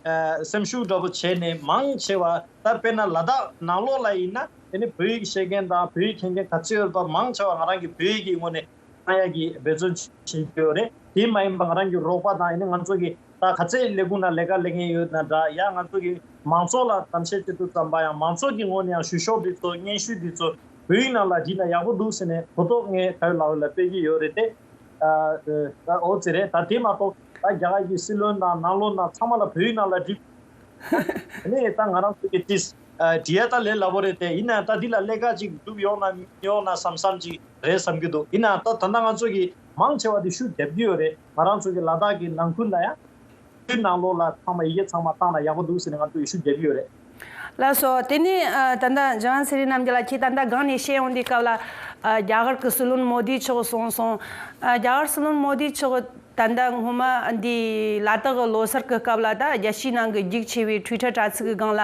ཨ་སེམས་ཤུགས་འདྲ་པོ་བྱས་ནས་མང་ཆེ་བ་ད་དཔེར་ན་ལ་དྭགས་ནང་ལོགས་ལ་ཡིན་ན་ཨ་ནི་བོད་ཡིག་ཤེས་མཁན་དང་བོད་ཡིག་མཁྱེན་མཁན་ག་ཚོད་ཡོད་པ་མང་ཆེ་བ་ང་རང་གི་བོད་ཡིག་གི་ངོས་ནས་གནང་ཡ་གི་འབད་བརྩོན་བྱེད་ཀྱི་ཡོད་རེད། དེ་མ་ཡིན་པ་ང་རང་གི་རོགས་པ་དང་ཨ་ནི་ང་ཚོ་གི་ད་ག་ཚད་ལས་ཁུངས་ནང་ལས་ཀ་ལས་མཁན་ཡོད་ན་འདྲ་ཡང་ང་ཚོ་གི་མང་ཚོགས་ལ་གཏམ་བཤད་བྱེད་དུས་ཙམ་པ་ཡང་མང་ཚོགས་ཀྱི་ངོས་ནས་ཡང་ཞུ་ཤོག་འདི་ཚོ་སྙན་ཞུ་འདི་ཚོ་བོད་ཡིག་ནང་ལ་བྲིས་ན་ཡག་པོ་འདུག་ཟེར་ནས་གོ་རྟོགས་ངས་ག་ཡོད་ལག་ཡོད་ལ་སྤེལ་གྱི་ཡོད་རེད་དེ། ཨ་ཨ་ཨོ་ཙི་རེད། ད་དེ་མ་གཏོགས་ད་རྒྱ་གར་གྱི་སྲིད་བློན་དང་ནང་བློན་དང་ཚང་མ་ལ་བོད་ཡིག་ནང་ལ་བྲིས། ཨ་ནི་ད་ང་རང་ཚོ་གི་ཏིས་ཨ་བྲིས་ཡ་ད་ལས་སླ་པོ་རེད་དེ། ཡིན་ན་ད་འདི་ལ་ལས་ཀ་ཅིག་སྒྲུབ་ཡོང་ན་མི་ཡོང་ན་བསམ་བསམ་ཅིག་རེད་བསམ་གྱི་འདུག་ཡིན་ན་ད་ད་ལྟ་ང་ཚོ་གི་མང་ཆེ་བ་དེ་ཤུགས་རྒྱབ་ཀྱི་ཡོད་རེད། ང་རང་ཚོ་གི་ལ་དྭགས་ཀྱི་ནང་ཁུལ་ལ་ཡང་དེ་ནང་ལོགས་ལ་ཚང་མ་ཡི་གེ་ཚང་མ་བཏང་ན་ཡག་པོ་འདུག་ཟེར་ནས་ང་ཚོ་ཡི་ཤུགས་རྒྱབ་ཀྱི་ཡོད་རེད། ལགས་སོ། དེ་ནས་ཨ་ད་ལྟ་འཇམ་དབྱངས་ཚེ་རིང་རྣམ་རྒྱལ་ལགས་ཁྱེད་ད་ལྟ་སྒང་ནས་བཤད་ཡོང་དུས་སྐབས་ལ་ཨ་རྒྱ་གར་གྱི་སྲིད་བློན་མོ་དི་མཆོག་གསུངས་སོང་། ཨ་རྒྱ་གར་སྲིད་བློན་མོ་དི་མཆོག་ད་ལྟ་སྔོན་མ་འདི་ལ་དྭགས་ཀྱི་ལོ་གསར་གྱི་སྐབས་ལ་ད་རྒྱལ་སྤྱིའི་ནང་གི་རྒྱུགས་ཆེ་བའི་Twitter་དྲ་ཚིགས་ཀྱི་སྒང་ལ་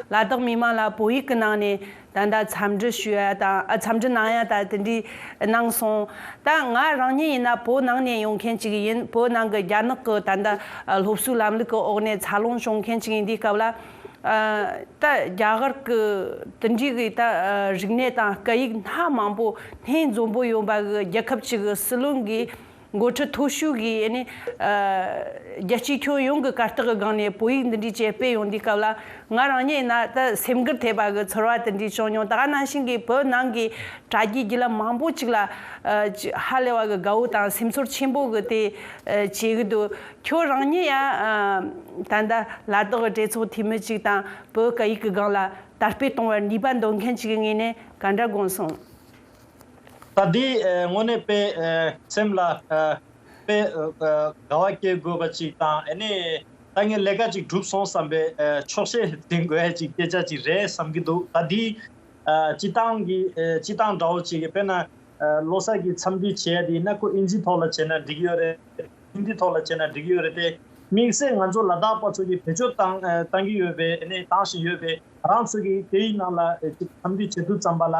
ལ་དྭགས་མི་མང་ལ་བོད་ཡིག་གི་ནང་ནས་ད་ལྟ་འཚམས་འདྲི་ཞུ་ཡ་དང་ཨ་འཚམས་འདྲི་གནང་ཡ་ད་དེ་འདྲའི་གནང་སོང་། ད་ང་རང་ཉིད་ཡིན་ན་བོད་ནང་ནས་ཡོང་མཁན་ཅིག་ཡིན། བོད་ནང་གི་རྒྱ་ནག་གི་ད་ལྟ་སློབ་གསོའི་ལམ་ལུགས་ཀྱི་འོག་ནས་འཚར་ལོངས་བྱུང་མཁན་ཅིག་ཡིན་དུས་སྐབས་ལ། ཨ་ད་རྒྱ་གར་གྱི་དེ་འདྲའི་གི་ད་ཨ་རིག་གནས་དང་སྐད་ཡིག་སྣ་མང་པོ་སྣེ་འཛོམས་པོ་ཡོད་པ་གི་རྒྱལ་ཁབ་ཅིག་གི་སྲིད་བློན་གྱི་འགོ་ཁྲིད་མཐོ་ཤོས་ཀྱི་ཨ་ནི་ཨ་རྒྱལ་སྤྱིའི་ཁྱོན་ཡོངས་ཀྱི་གར་སྟེགས་ཀྱི་སྒང་ནས་བོད་ཡིག་འདི་འདྲའི་ཅིག་སྤེལ་ཡོང་དུས་སྐབས་ལ་ང་རང་ཉིད་ཡིན་ན་ད་སེམས་འགུལ་ཐེབས་པ་གི་ཚོར་བ་དེ་འདྲའི་བྱུང་མྱོང་། ད་ག་ནང་བཞིན་གྱི་བོད་ནང་གི་དྲ་རྒྱའི་བརྒྱུད་ལམ་མང་པོ་ཅིག་ལ་ཨ་ཅིག་ཧ་ལས་པ་གི་དགའ་བོ་དང་སེམས་ཚོར་ཆེན་པོ་གི་དེ་ཨ་བྱེད་གི་འདུག་ཁྱོད་རང་ཉིད་ཡང་ཨ་ད་ལྟ་ལ་དྭགས་ཀྱི་གྲོས་ཚོགས་འཐུས་མི་ཅིག་དང་བོད་སྐད་ཡིག་གི་སྒང་ལ་དར་སྤེལ་གཏོང་བར་ནུས་པ་འདོན་མཁན་ཅིག་གི་ངོས་ནས་ག་འདྲ་དགོངས་སོང་། ད་འདི་ཨ་དངོས་གནས་དཔེ་ཨ་སེམས་ལ་ཨ་དཔེ་ཨ་དགའ་བ་སྐྱེ་དགོས་པ་ཅིག་དང་ཨ་ནི་ད་ངས་ལས་ཀ་ཅིག་གྲུབ་སོང་བསམ་པའི་ཨ་ཆོག་ཤེས་འཛིན་དགོས་ཡ་ཅིག་སྐད་ཆ་ཅིག་རེད་བསམ་གྱི་འདུག་ད་འདི་ཨ་སྤྱི་བཏང་གི་ཨ་སྤྱི་བཏང་འདྲ་བོ་ཅིག་དཔེར་ན་ཨ་ལོ་གསར་གྱི་འཚམས་འདྲི་བྱེད་ཡ་དེ་ཡིན་ན་ཁོ་ཨིན་ཇིའི་ཐོག་ལ་བྱས་ན་འགྲིག་གི་ཡོད་རེད། ཧིན་དི་ཐོག་ལ་བྱས་ན་འགྲིག་གི་ཡོད་རེད་དེ། དམིགས་བསལ་ང་ཚོ་ལ་དྭགས་པ་ཚོ་གིས་བེད་སྤྱོད་བཏང་ཨ་བཏང་གི་ཡོད་པའི་ཨ་ནི་བཏང་བཞིན་ཡོད་པའི་རང་ཚོ་གི་སྐད་ཡིག་ནང་ལ་ཨ་ཅིག་འཚམས་འདྲི་བྱེད་དུས་ཙམ་པ་ལ།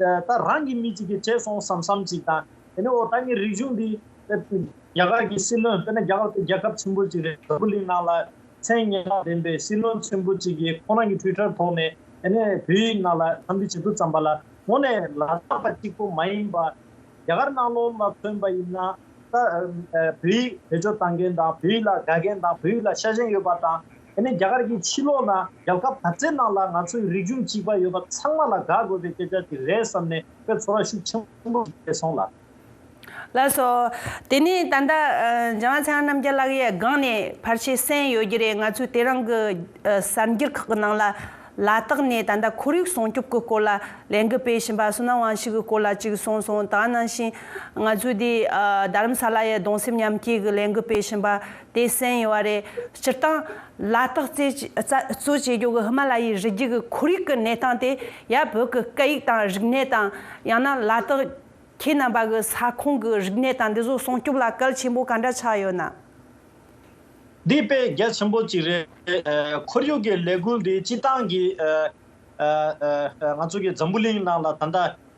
ད་རང་གི་མི་གཅིག་གིས་བྱས་སོང་བསམ་བསམ་ཅིག་དང་། དེ་ནས་འོ་ད་ངའི་རིག་གཞུང་འདི་རྒྱ་གར་གྱི་སྲིད་བློན་དཔེར་ན་རྒྱ་གར་དེ་རྒྱལ་ཁབ་ཆེན་པོ་ཅིག་རེད། འཛམ་བུ་གླིང་ནང་ལ་མཚན་སྙན་གྲགས་ལྡན་པའི་སྲིད་བློན་ཆེན་པོ་ཅིག་གིས་ཁོ་རང་གི་ཊུའི་ཊར་ཐོག་ནས་དེ་ནས་བོད་ཡིག་ནང་ལ་འཚམས་འདྲི་བྱེད་དུས་ཙམ་པ་ལ་དངོས་གནས་ལ་དྭགས་པ་གཅིག་པོ་མ་ཡིན་པ་རྒྱ་གར་ནང་ལོགས་ལ་མཚོན་པ་ཡིན་ན་ད་བོད་ཡིག་བེད་སྤྱོད་བཏང་མཁན་དང་བོད་ཡིག་ལ་དགའ་མཁན་དང་བོད་ཡིག་ལ་ཤ་ཞེན་ཡོད་པ་དང་དེ་ནས་རྒྱ་གར་གྱི་ཕྱི་ལོགས་ན་རྒྱལ་ཁབ་ག་ཚོད་ནང་ལ་ང་ཚོའི་རིག་གཞུང་གཅིག་པ་ཡོད་པ་ཚང་མ་ལ་དགའ་དགོས་པའི་སྐད་ཆ་དེ་རེད་བསམ་ནས་དཔེ་ཚོར་བ་ཤུགས་ཆེན་པོ་སྐྱེས་སོང་ལ། ལགས་སོ། དེ་ནས་ད་ལྟ་ཨ་འཇམ་དབྱངས་ཚེ་དབང་རྣམ་རྒྱལ་ལགས་ཀྱིས་སྒང་ནས་ཕལ་ཆེར་གསན་ཡོད་ཀྱི་རེད། ང་ཚོས་དེ་རིང་གི་ཨ་གསར་འགྱུར་ཁག་གི་ནང་ལ་ལ་དྭགས་ནས་ད་ལྟ་ཁོར་ཡུག་སྲུང་སྐྱོབ་ཀྱི་སྐོར་ལ་ལས་འགུལ་སྤེལ་བཞིན་པ། བསོད་ནམས་དབང་ཕྱུག་གི་སྐོར་ལ་ཅིག་གསུངས་སོང་། ད་ག་ནང་བཞིན་ང་ཚོས་དེ་ཨ་རྡ་རམ་ས་ལ་ཡི་གདུང་སེམས་མཉམ་སྐྱེད་ཀྱི་ལས་འགུལ་སྤེལ་བཞིན་པ་དེ་གསན་ཡོད་པ་རེད། སྤྱིར་བཏང་ལ་དྭགས་གཙོས་གཙོ་བྱེད་རྒྱུ་གི་ཧི་མ་ལ་ཡའི་རི་རྒྱུད་ཀྱི་ཁོར་ཡུག་གི་གནས་སྟངས་དེ་ཡ་བོད་ཀྱི་སྐད་ཡིག་དང་རིག་གནས་དང་། ཡང་ན་ལ་དྭགས་ཁྱེད་རྣམ་པ་གི་ས་ཁོངས་ཀྱི་རིག་གནས་དང་འདི་ཚོ་སྲུང་སྐྱོབ་ལ་གལ་ཆེན་པོ་ག་འདྲ་ཆགས་ཡོད་ན། འདི་དཔེ་གལ་ཆེན་པོ་ཅིག་རེད། ཨ་ཁོར་ཡུག་གི་ལས་འགུལ་འདི་སྤྱི་བཏང་གི་ཨ་ཨ་ཨ་ང་ཚོ་གི་འཛམ་བུ་གླིང་ནང་ལ་ད་ལྟ་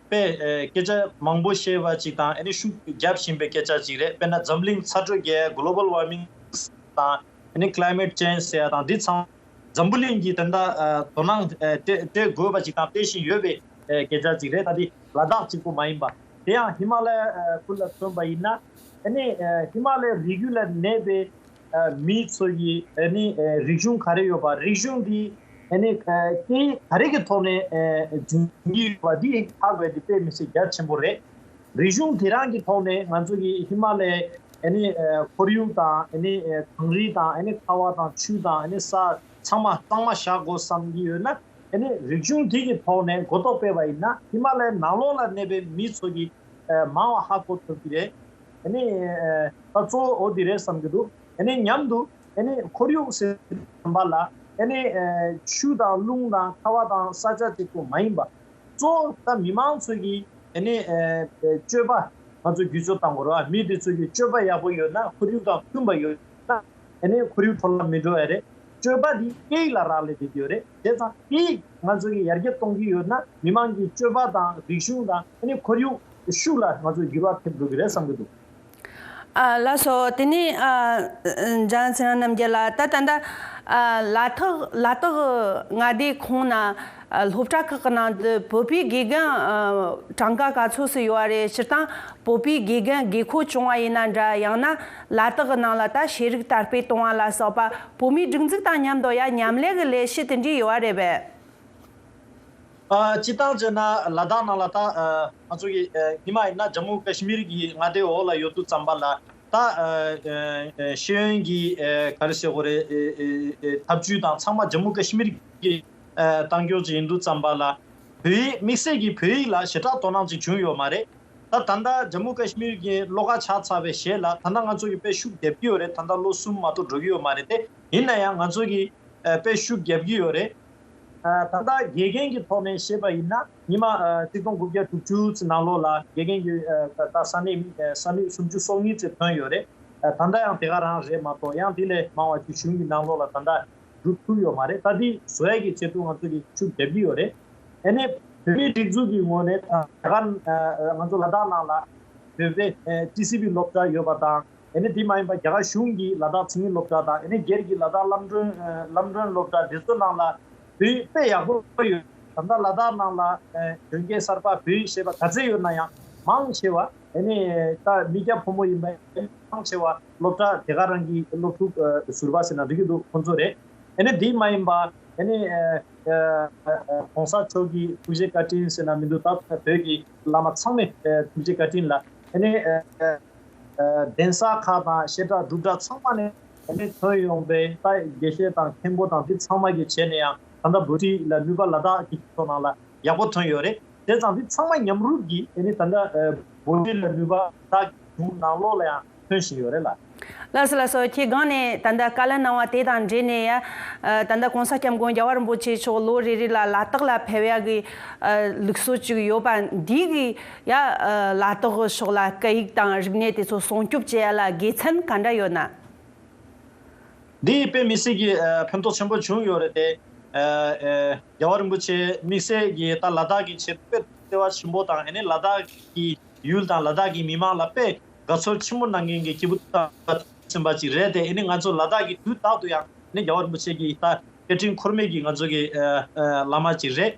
དཔེ་ཨ་སྐད་ཆ་མང་པོ་བཤད་པ་ཅིག་དང་། ཨ་ནི་ཤུགས་རྒྱབ་བཞིན་པའི་སྐད་ཆ་ཅིག་རེད། དཔེར་ན་འཛམ་གླིང་ཚ་དྲོད་རྒྱས། གོ་ལོ་བལ་ཝར་མིང་དང་། ཨ་ནི་ཀླའི་མེད་ཅེན་ཟེར་ཡ་དང་འདི་ཚང་འཛམ་བུ་གླིང་གིས་ད་ལྟ་ཨ་དོ་སྣང་ཨ་སྤྲད་སྤྲད་དགོས་པ་ཅིག་དང་སྤྲད་བཞིན་ཡོད་པའི་ཨ་སྐད་ཆ་ཅིག་རེད། ད་འདི་ལ་དྭགས་གཅིག་པུ་མ་ཡིན་པ། དེ་ཡང་ཧི་མ་ལ་ཡ་ཨ་ཁུལ་ལ་མཚོན་པ་ཡིན་ན། ཨ་ནི་ཨ་ཧི་མ་ལ་ཡའི་རི་རྒྱུད་ལ་གནས་པའི་ཨ་མི་ཚོ་ཡི་ཨ་ནི་ཨ་རིག་གཞུང་ག་རེ་ཡོད་པ། རིག་གཞུང་འདི་ཨ་ནི་ཨ་སྐད་ཡིག་ག་རེ་གི་ཐོག་ནས་ཨ་འཛིན་གྱི་ཡོད་པ་འདི་ཧ་གོ་ཡ་འདི་དཔེ་མི་སྲིད་གལ་ཆེན་པོ་རེད། རིག་གཞུང་དེ་རང་གི་ཐོག་ནས་ང་ཚོ་གི་ཧི་མ་ལ་ཡའི་ཨ་ནི་ཨ་ཁོར་ཡུག་དང་། ཨ་ནི་ཨ་གངས་རི་དང་། ཨ་ནི་ཁ་བ་དང་ཆུ་དང་། ཨ་ནི་ས་ཚང་མ་གཙང་མ་བཞག་དགོས་བསམ་གྱི་ཡོད་ན། ཨ་ནི་རིག་གཞུང་དེ་གི་ཐོག་ནས་གོ་རྟོགས་སྤེལ་བ་ཡིན་ན། ཧི་མ་ལ་ཡའི་ནང་ལོགས་ལ་གནས་པའི་མི་ཚོ་གི་ཨ་མང་བ་ཧ་གོ་ཐུབ་ཀྱི་རེད། ཨ་ནི་ཨ་ད་གཙོ་བོ་འོ་འདི་རེད་བསམ་གྱི་འདུག་ཨ་ནི་མཉམ་དུ་ཨ་ནི་ཁོར་ཡུག་ཟེར་དུས་ཙམ་པ་ལ། ཨ་ནི་ཨ་ཆུ་དང་རླུང་དང་ཁ་བ་དང་ས་ཆ་གཅིག་པུ་མ་ཡིན་པ། གཙོ་བོ་ད་མི་མང་ཚོ་གིས་ཨ་ནི་ཨ་སྤྱོད་པ་ང་ཚོ་བསྒྱུར་བཅོས་བཏང་དགོས་རེད་བ། མི་དེ་ཚོ་གི་སྤྱོད་པ་ཡག་པོ་ཡོད་ན། ཁོར་ཡུག་དང་མཐུན་པ་ཡོད་ན། ཨ་ནི་ཁོར་ཡུག་འཕྲོ་བརླག་མི་འགྲོ་ཡ་རེད། སྤྱོད་པ་འདི་སྐད་ཡིག་ལ་རག་ལས་བསྡད་ཀྱི་ཡོད་རེད། བྱས་ཙང་སྐད་ཡིག་ང་ཚོ་གིས་ཡར་རྒྱས་གཏོང་གི་ཡོད་ན། མི་མང་གི་སྤྱོད་པ་དང་རིག་གཞུང་དང་། ཨ་ནི་ཁོར་ཡུག་ཤུགས་ལ་ང་ཚོ་འགྱུར་བ་ཐེབས་འགྲོ་གི་རེད་བསམ་གྱི་འདུག་ཨ་ལགས་སོ། དེ་ནས་ཨ་འཇམ་དབྱངས་ཚེ་རིང་རྣམ་རྒྱལ་ལགས། ད་ད་ལྟ་ཨ་ལ་དྭགས་ལ་དྭགས་མངའ་སྡེ་ཁོངས་ན་ཨ་སློབ་གྲྭ་ཁག་གི་ནང་དུ་བོད་པའི་དགེ་རྒན་ཨ་གྲངས་ཀ་ག་ཚོད་སུ་ཡོད་པ་རེད། སྤྱིར་བཏང་བོད་པའི་དགེ་རྒན་དགོས་མཁོ་བྱུང་བ་ཡིན་ན་འདྲ། ཡང་ན་ལ་དྭགས་ཀྱི་ནང་ལ་ད་ཤེས་རིག་དར་སྤེལ་གཏོང་བ་ལ་སོགས་པ་བོད་མིའི་སྒྲིག་འཛུགས་དང་མཉམ་དུ་ཡ་མཉམ་ལས་ཀྱི་ལས་གཞི་དེ་འདྲ་ཡོད་པ་རེད་པས། ཨ་སྤྱིར་བཏང་བྱས་ན་ལ་དྭགས་ནང་ལ་ད་ཨ་ང་ཚོ་གི་ཨ་ཉི་མ་ཡིན་ན་ཇམ་མུ་ཀ་ཤི་མིར་གྱི་མངའ་སྡེ་འོག་ལ་ཡོད་དུས་ཙམ་པ་ལ། ད་ཨ་ཨ་ཤེས་ཡོན་གྱི་ཨ་ག་རེ་ཟེར་དགོས་རེད། ཨ་ཨ་ཨ་ཐབས་ཇུས་དང་ཚང་མ་ཇམ་མུ་ཀ་ཤི་མིར་གྱི་ཨ་གཏང་རྒྱུ་ཅིག་ཡིན་དུས་ཙམ་པ་ལ། བོད་ཡིག་དམིགས་བསལ་གྱི་བོད་ཡིག་ལ་ཞེ་དྲག་དོ་སྣང་ཅིག་བྱུང་ཡོད་མ་རེད། ད་ད་ལྟ་ཇམ་མུ་ཀ་ཤི་མིར་གྱི་བློ་དགའ་ཆགས་ཚར་བའི་རྗེས་ལ། ད་ལྟ་ང་ཚོ་གི་དཔེ་ཤུགས་རྒྱབ་ཀྱི་ཡོད་རེད། ད་ལྟ་ལོ་གསུམ་མ་གཏོགས་འགྲོ་གི་ཡོད་མ་རེད་དེ། ཡིན་ན་ཡང་ང་ཚོ་གི་ཨ་དཔེ་ཤུགས་རྒྱབ་ཀྱི་ཡོད་རེད། ཨ་ད་ལྟ་དགེ་རྒན་གྱི་ཐོག་ནས་བཤད་པ་ཡིན་ན། ཉི་མ་ཨ་ཆིག་སྟོང་དགུ་བརྒྱ་དྲུག་ཅུ་ཙམ་ནང་ལོགས་ལ་དགེ་རྒན་གྱི་ཨ་ད་ས་གནས་ཨ་ས་གནས་སུམ་ཅུ་སོ་གཉིས་ཙམ་ཐོན་ཡོད་རེད། ཨ་ད་ལྟ་ཡང་དེ་ག་རང་རེད་མ་གཏོགས། ཡང་དེ་ལས་མང་བ་ཅིག་གཞུང་གི་ནང་ལོགས་ལ་ད་ལྟ་སྒྲུབ་ཐུབ་ཡོད་མ་རེད། ད་འདི་བཟོ་ཡ་གི་ཆེད་དུ་ང་ཚོ་གིས་ཤུགས་རྒྱབ་ཀྱི་ཡོད་རེད། ཨ་ནི་བོད་མིའི་སྒྲིག་འཛུགས་ཀྱི་ངོས་ནས་ད་ག་ཨ་ང་ཚོ་ལ་དྭགས་ནང་ལ་བོད་པའི་ཨ་ཊི་སི་ཝི་སློབ་གྲྭ་ཡོད་པ་དང་། ཨ་ནི་དེ་མ་ཡིན་པ་རྒྱ་གར་གཞུང་གི་ལ་དྭགས་མཚན་ཉིད་སློབ་གྲྭ་དང་། ཨ་ནི་སྒེར་གྱི་ལ་དྭགས་ལམ་གྲོན་ཨ་ལམ་གྲོན་སློབ་གྲྭ་འདི་ཚོ་ནང་ལ་བོད་ཡིག་དཔེ་ཡག་པོ་ཡོད། ད་ལྟ་ལ་དྭགས་ནང་ལ་ཨ་གཞོན་སྐྱེས་གསར་པ་བོད་ཡིག་ཤེས་པ་ག་ཚད་ཡོད་ན་ཡང་མང་ཆེ་བ། ཨ་ནི་ད་མི་སྐྱ་ཕོ་མོ་ཡིན་པ་མང་ཆེ་བ་སློབ་གྲྭ་དེ་ག་རང་གི་སློབ་ཕྲུག་ཨ་ཟུར་པ་ཟེར་ན་འགྲིག་གི་འདུག་ཁོང་ཚོ་རེད། ཨ་ནི་དེ་མ་ཡིན་པ། ཨ་ནི་ཨ་ཨ་ཨ་གོང་ས་མཆོག་གི་ཐུགས་རྗེ་བཀའ་དྲིན་ཟེར་ན་མི་འདུག་ད་བོད་ཀྱི་བླ་མ་ཚང་མའི་ཨ་ཐུགས་རྗེ་བཀའ་དྲིན་ལ། ཨ་ནི་ཨ་ཨ་གདན་ས་ཁག་དང་བཤད་གྲྭ་སྒྲུབ་གྲྭ་ཚང་མ་ནས་ཨ་ནི་ཐོན་ཡོང་པའི་ད་དགེ་བཤེས་དང་མཁན་པོ་དང་འདི་ཚང་མ་གི་བྱས་ནས་ཡང་ད་ལྟ་བོད་ཡིག་ལ་ནུས་པ་ལ་དྭགས་ཀྱི་སྤྱི་ཚོགས་ནང་ལ་ཡག་པོ་ཐོན་ཡོད་རེད། དེ་ཙང་འདི་ཚང་མ་མཉམ་རུབ་ཀྱིས་ཨ་ནི་ད་ལྟ་ཨ་བོད་ཡིག་ལ་ནུས་པ་ད་གཞུང་ནང་ལོགས་ལ་ཡང་ཐོན་བཞིན་ཡོད་རེད་ལ། ལགས་སོ་ལགས་སོ། ཁྱེད་སྒང་ནས་ད་ལྟ་བཀའ་སློབ་གནང་བ་དེ་དང་འབྲེལ་ནས་ཡ། ཨ་ད་ལྟ་གོང་ས་སྐྱབས་མགོན་རྒྱལ་བ་རིན་པོ་ཆེ་མཆོག་ལོ་རེ་རེ་ལ་ལ་དྭགས་ལ་ཕེབས་ཡ་གི་ཨ་ལུགས་སྲོལ་ཅིག་ཡོད་པ་འདི་གིས་ཡ། ཨ་ལ་དྭགས་ཕྱོགས་ལ་སྐད་ཡིག་དང་རིག་གནས་དེ་ཚོ་སྲུང་སྐྱོབ་བྱེད་ཡ་ལ་དགེ་མཚན་ག་འདྲ་ཡོད་ན། འདི་དཔེ་མི་སྲིད་ཀྱི་ཨ་ཕན་ཐོགས་ཆེན་པོ་བྱུང་ཡོད་རེད་དེ། ཨ་ཨ་རྒྱལ་བ་རིན་པོ་ཆེ་དམིགས་བསལ་གྱིས་ད་ལ་དྭགས་ཀྱི་ཆེད་དུ་དཔེ་བརྩེ་བ་ཆེན་པོ་དང་། ཨ་ནི་ལ་དྭགས་ཀྱི་ཡུལ་དང་ལ་དྭགས་ཀྱི་མི་མང་ལ་དཔེ་དགའ་ཚོར་ཆེན་པོ་གནང་མཁན་གྱི་སྐྱེས་བུ་དམ་པ་ཟིན་པ་ཅིག་རེད་དེ། ཨ་ནི་ང་ཚོ་ལ་དྭགས་ཀྱི་དུས་རྟག་ཏུ་ཡང་ཨ་ནི་རྒྱལ་བ་རིན་པོ་ཆེ་གི་ད་སྐད་འཕྲིན་འཁོར་མེད་ཀྱི་ང་ཚོ་གི་ཨ་ཨ་བླ་མ་ཅིག་རེད།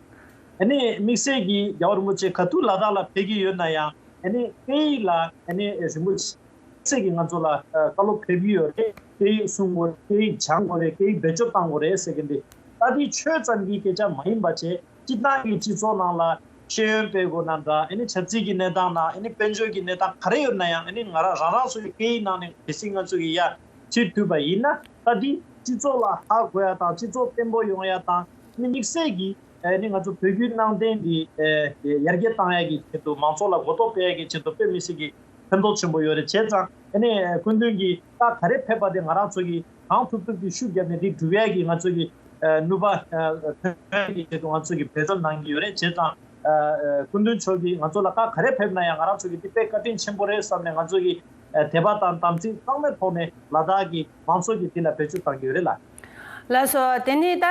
ཨ་ནི་དམིགས་བསལ་གྱིས་རྒྱལ་བ་རིན་པོ་ཆེ་ག་དུས་ལ་དྭགས་ལ་ཕེབས་ཀྱི་ཡོད་ན་ཡང་། ཨ་ནི་སྐད་ཡིག་ལ་ཨ་ནི་རིན་པོ་ཆེ་ཚེ་གིས་ང་ཚོ་ལ་ཨ་བཀའ་སློབ་ཕེབས་ཀྱི་ཡོད་རེད། སྐད་ཡིག་སྲུང་དགོས་རེད། སྐད་ཡིག་སྦྱང་དགོས་རེད། སྐད་ཡིག་བེད་སྤྱོད་གཏང་དགོས་རེད་ཟེར་གྱི་འདུག་ད་དེ་ཆོས་ཙམ་གྱི་སྐད་ཆ་མ་ཡིན་པ་བྱས། སྤྱིར་བཏང་གི་སྤྱི་ཚོགས་ནང་ལ་ ཤེས་ཡོན་སྤེལ་དགོས་ན་འདྲ། ཨ་ནི་ཆབ་སྲིད་ཀྱི་གནས་སྟངས་དང་ཨ་ནི་དཔལ་འབྱོར་གྱི་གནས་སྟངས་ག་རེ་ཡོད་ན་ཡང་། ཨ་ནི་ང་རང་རང་རང་སོ་སོའི་སྐད་ཡིག་ནང་ནས་གལ་སྲིད་ང་ཚོ་གིས་ཡར་ཁྲིད་ཐུབ་པ་ཡིན་ན། ད་འདི་སྤྱི་ཚོགས་ལ་ཧ་གོ་ཡ་དང་སྤྱི་ཚོགས་བརྟན་པོ་ཡོང་ཡ་དང་། ཨ་ནི་དམིགས་བསལ་གྱིས་ཨ་ནི་ང་ཚོ་བོད་བརྒྱུད་ནང་བསྟན་འདི་ཨ་ཡར་རྒྱས་བཏང་ཡ་གི་ཆེད་དུ། མང་ཚོགས་ལ་གོ་རྟོགས་སྤེལ་ཡ་གི་ཆེད་དུ་དཔེ་མི་སྲིད་ཀྱི་ཕན་ཐོགས་ཆེན་པོ་ཡོད་རེད། བྱས་ཙང་ཨ་ནི་སྐུ་མདུན་གྱིས་ད་ག་རེ་ཕེབས་པ་དེ་ང་རང་ཚོ་གིས་གང་ཐུབ་ཐུབ་ཀྱིས་ཤུགས་བརྒྱབ་ནས་འདི་སྒྲུབ་ཡ་གི་ང་ཚོ་གི་ཨ་ནུས་པ་ཨ་ཐོན་ཡ་གི་ཆེད་དུ་ང་ཚོ་གིས་འབད་བརྩོན་གནང་གི་ཡོད་རེད། བྱས་ཙང་ཨ་ཨ་སྐུ་མདུན་མཆོག་གིས་ང་ཚོ་ལ་ག་ག་རེ་ཕེབས་ན་ཡང་ང་རང་ཚོ་གིས་འདི་དཔེ་བཀའ་དྲིན་ཆེན་པོ་རེད་བསམ་ནས། ང་ཚོ་གིས་ཨ་དད་པ་དང་དམ་ཚིག་གཙང་མའི་ཐོག་ནས་ལ་དྭགས་ཀྱི་མང་ཚོགས་ཀྱིས་འདི་ལ་བེད་སྤྱོད་བཏང་གི་ཡོད་རེད་ལགས། ལགས་སོ། དེ་ནས་ད་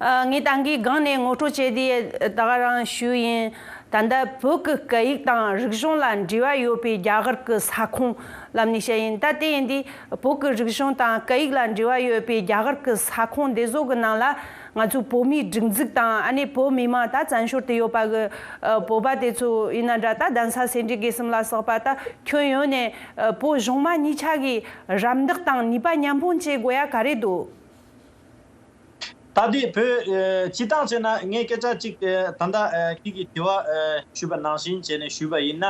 ཨ་ངས་ད་གིན་སྒང་ནས་ངོ་སྤྲོད་བྱས་དེ་ད་ག་རང་ཞུས་ཡིན། ད་ལྟ་བོད་ཀྱི་སྐད་ཡིག་དང་རིག་གཞུང་ལ་འབྲེལ་བ་ཡོད་པའི་རྒྱ་གར་གྱི་ས་ཁོངས་ལབ་ནས་བཤད་ཡིན། ད་དེ་ཡིན་དུས་བོད་ཀྱི་རིག་གཞུང་དང་སྐད་ཡིག་ལ་འབྲེལ་བ་ཡོད་པའི་རྒྱ་གར་གྱི་ས་ཁོངས་དེ་ཚོ་གི་ནང་ལ་ང་ཚོའི་བོད་མིའི་སྒྲིག་འཛུགས་དང་། ཨ་ནི་བོད་མི་མང་ད་བཙན་བྱོལ་དུ་ཡོད་པ་གི་ཨ་བོད་པ་དེ་ཚོ་ཡིན་ན་འདྲ། ད་གདན་ས་སེ་འབྲས་དགེ་གསུམ་ལ་སོགས་པ་ད་ཁྱོན་ཡོངས་ནས་ཨ་བོད་གཞུང་མང་གཉིས་ཆ་གི་རམ་འདེགས་དང་ནུས་པ་མཉམ་སྤུངས་བྱེད་དགོས་ཡ་ག་རེ་འདུག་ད་དེ་བོད་ཨ་སྤྱི་བཏང་བྱས་ན། ངས་སྐད་ཆ་གཅིག་ཨ་ད་ལྟ་ཨ་ཁྱེད་ཀྱིས་དྲི་བ་ཨ་ཞུས་པ་ནང་བཞིན་བྱས་ནས་ཞུས་པ་ཡིན་ན།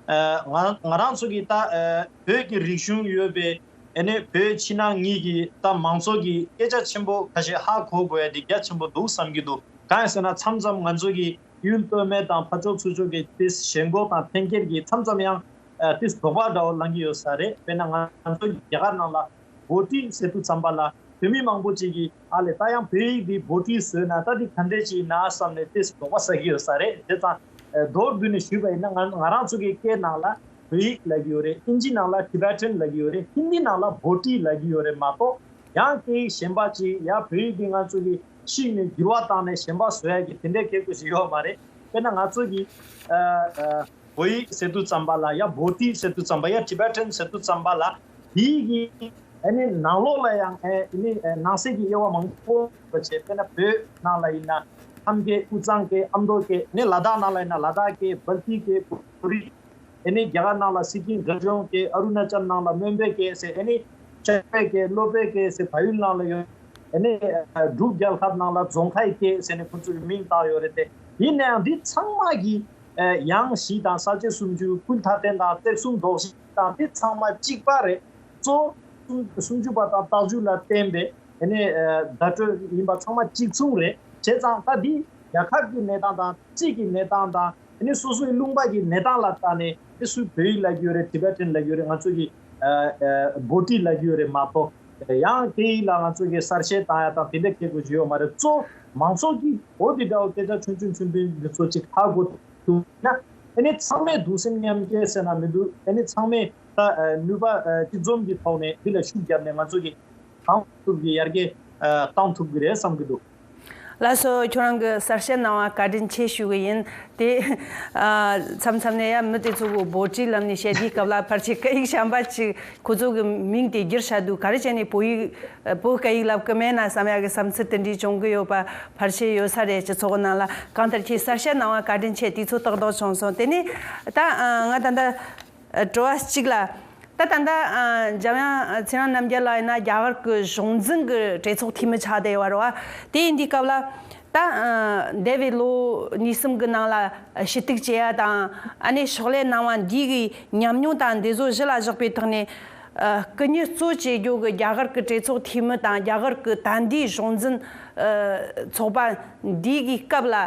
ཨ་ང་ང་རང་ཚོ་གིས་ད་ཨ་བོད་ཀྱི་རིག་གཞུང་ཡོད་པའི་ཨ་ནི་བོད་ཕྱི་ནང་གཉིས་ཀྱི་ད་མང་ཚོགས་ཀྱིས་སྐད་ཆ་ཆེན་པོ་ཁ་ཤས་ཧ་གོ་དགོས་ཡ་དེ་རྒྱ་ཆེན་པོ་འདུག་བསམ་གྱི་འདུག་གང་ཡིན་ཟེར་ན། མཚམས་མཚམས་ང་ཚོ་གི་ཡུལ་སྟོད་སྨད་དང་ཕར་ཕྱོགས་ཚུར་ཕྱོགས་ཀྱི་དེ་ཞེན་ཁོག་དང་འཐེན་འཁྱེར་གྱིས་མཚམས་མཚམས་ཡང་ཨ་དེ་དོགས་པ་འདྲ་བོ་ལངས་ཀྱི་ཡོད་ས་རེད། དཔེར་ན་ང་ཚོ་རྒྱ་གར་ནང་ལ་བྷོ་ཊི་ཟེར་དུས་ཙམ་པ་ལ་བོད་མི་མང་པོ་ཅིག་གིས། ཨ་ལས། ད་ཡང་བོད་ཡིག་འདི་བྷོ་ཊི་བཟོས་ན་ད་འདི་ག་འདྲས་ཅིག་ཡིན་ན་བསམ་ནས་དེ་དོགས་པ་ཟ་གི་ཡོད་ས་རེད། དེ་ཙང་ཨ་མདོར་བསྡུས་ནས་ཞུས་པ་ཡིན་ན། ང་ང་རང་ཚོ་གི་སྐད་ནང་ལ་བོད་ཡིག་ལབ་ཀྱི་ཡོད་རེད། ཨིན་ཇི་ནང་ལ་ཊི་བེ་ཊན་ལབ་ཀྱི་ཡོད་རེད། ཧིན་དི་ནང་ལ་བྷོ་ཊི་ལབ་ཀྱི་ཡོད་རེད་མ་གཏོགས། ཡང་སྐད་ཡིག་གཞན་པ་ཅིག་ཡང་བོད་ཡིག་འདི་ང་ཚོ་གིས་བཤིག་ནས་འགྱུར་བ་བཏང་ནས་གཞན་པ་བཟོ་ཡ་གི་དེ་འདྲའི་སྐད་ཆ་ཞིག་ཡོད་མ་རེད། དཔེར་ན་ང་ཚོ་གིས་ཨ་ཨ་བོད་ཡིག་ཟེར་དུས་ཙམ་པ་ལ་ཡང་བྷོ་ཊི་ཟེར་དུས་ཙམ་པ། ཡང་ཊི་བེ་ཊན་ཟེར་དུས་ཙམ་པ་ལ། དེའི་གི་ཨ་ནི་ནང་ལོགས་ལ་ཡང་ཨ་ནི་ཨ་ནང་གསེས་ཀྱི་དབྱེ་བ་མང་པོ་བྱས། དཔེར་ན་བོད་ནང་ལ་ཡིན་ན་ཁམས་སྐད། དབུས་གཙང་སྐད། ཨ་མདོ་སྐད། ཨ་ནི་ལ་དྭགས་ནང་ལ་ཡིན་ན་ལ་དྭགས་སྐད། སྦལ་ཏི་སྐད། བོད་རིགས། ཨ་ནི་རྒྱ་གར་ནང་ལ་སི་ཀིམ། སྒ་ལྗོངས་སྐད། ཨ་རུ་ན་ཅལ་ནང་ལ་མོན་པའི་སྐད་ཟེར། ཨ་ནི་ཅ་པའི་སྐད། ལོ་པའི་སྐད་ཟེར་བལ་ཡུལ་ནང་ལ་ཡོད། ཨ་ནི་འབྲུག་རྒྱལ་ཁབ་ནང་ལ་རྫོང་ཁའི་སྐད་ཟེར་ནས་ཁོ་ཚོས་མིང་བཏགས་ཡོད་རེད་དེ། ཡིན་ན་ཡང་འདི་ཚང་མ་གི་ཨ་ཡང་བཞི་དང་ས་བཅད་སུམ་ཅུ། སྐུ་མཐའ་བརྟན་དང་བརྩེགས་གསུམ་རྡོག་བཞི་དང་འདི་ཚང་མ་གཅིག་པ་རེད། གཙོ་བོ་སུམ་ཅུ་པ་དང་རྟགས་འཇུག་ལ་བརྟེན་པའི་ཨ་ནི་ཨ་བརྡ་སྤྲོད་ཡིན་པ་ཚང་མ་གཅིག་མཚུངས་རེད། བྱས་ཙང་ད་འདི་རྒྱལ་ཁབ་ཀྱི་གནས་སྟངས་དང་། སྤྱི་ཀྱི་གནས་སྟངས་དང་། ཨ་ནི་སོ་སོའི་ལུང་པ་གི་གནས་སྟངས་ལ་བལྟས་ནས་དེ་སུས་བོད་ཡིག་ལབ་ཀྱི་ཡོད་རེད། ཊི་བེ་ཊན་ལབ་ཀྱི་ཡོད་རེད། ང་ཚོ་གིས་ཨ་ཨ་བྷོ་ཊི་ལབ་ཀྱི་ཡོད་རེད་མ་གཏོགས། ཡང་སྐད་ཡིག་ལ་ང་ཚོ་གིས་གསལ་བཤད་བཏང་ཡ་དང་དེ་འདྲ་སྐད་དགོས་ཀྱི་ཡོད་མ་རེད། གཙོ་བོ་མང་ཚོགས་ཀྱིས་འོ་དེ་འདྲ་བོ་སྐད་ཆ་ཆུང་ཆུང་ཆུང་ཆུང་འདི་ཚོ་ཅིག་ཧ་གོ་ཐུབ་ན། ཨ་ནི་ཚང་མས་གདུང་སེམས་མཉམ་སྐྱེད་ཟེར་ན་མི་འདུག་ཨ་ནི་ཚང་མས་ད་ཨ་ནུས་པ་ཨ་གཅིག་འཛོམས་ཀྱི་ཐོག་ནས་འདི་ལ་ཤུགས་བརྒྱབ་ནས་ང་ཚོ་གིས་གང་ཐུབ་ཀྱིས་ཡར་རྒྱས་ཨ་གཏང་ཐུབ་ཀྱི་རེད་བསམ་གྱི་འདུག་ལགས་སོ། ཁྱོད་རང་གིས་གསལ་བཤད་གནང་བ་བཀའ་དྲིན་ཆེ་ཞུ་གི་ཡིན། དེ་ཨ་མཚམས་མཚམས་ནས་ཡང་མི་དེ་ཚོ་གིས་བྷོ་ཊི་ལབ་ནས་བཤད་དུས་སྐབས་ལ་ཕལ་ཆེར་སྐད་ཡིག་གཞན་པ་ཅིག་ཁོ་ཚོ་གི་མིང་དེ་བསྒྱུར་བྱ་དུས་ག་རེ་བྱས་ནས་བོད་ཡིག་བོད་སྐད་ཡིག་ལབ་གི་མེད་ན་བསམ་ཡ་གི་བསམ་ཚུལ་དེ་འདྲའི་བྱུང་གི་ཡོད་པ་ཕལ་ཆེར་ཡོད་ས་རེད། སྤྱི་ཚོགས་ནང་ལ། གང་ལྟར་ཁྱེད་གསལ་བཤད་གནང་བ་བཀའ་དྲིན་ཆེ། དུས་ཚོད་ཏག་ཏག་བྱུང་སོང་། དེ་ནས་ད་ཨ་ང་ད་ལྟ་ཨ་དྲི་བ་གཅིག་ལ། ད་ད་ལྟ་ཨ་འཇམ་དབྱངས་ཚེ་རིང་རྣམ་རྒྱལ་ལགས་ཡིན་ན་རྒྱ་གར་གྱི་གཞུང་འཛིན་གྱི་གྲོས་ཚོགས་འཐུས་མི་ཆགས་བསྡད་ཡོད་རེད་བ། དེ་ཡིན་དུས་སྐབས་ལ་ད་ཨ་འདས་པའི་ལོ་གཉིས་གསུམ་གྱི་ནང་ལ་ཞུ་གཏུག་བྱེད་ཡ་དང་། ཨ་ནི་ཕྱག་ལས་གནང་བ་འདི་གི་ཉམས་མྱོང་དང་འདི་ཚོ་གཞི་ལ་བཞག་པའི་ཐོག་ནས་ཨ་སྐུ་ཉིད་གཙོ་བྱེད་རྒྱུ་གི་རྒྱ་གར་གྱི་གྲོས་ཚོགས་འཐུས་མི་དང་རྒྱ་གར་གྱི་ད་ལྟའི་གཞུང་འཛིན་ཨ་ཚོགས་པ་འདི་གི་སྐབས་ལ་ཨ་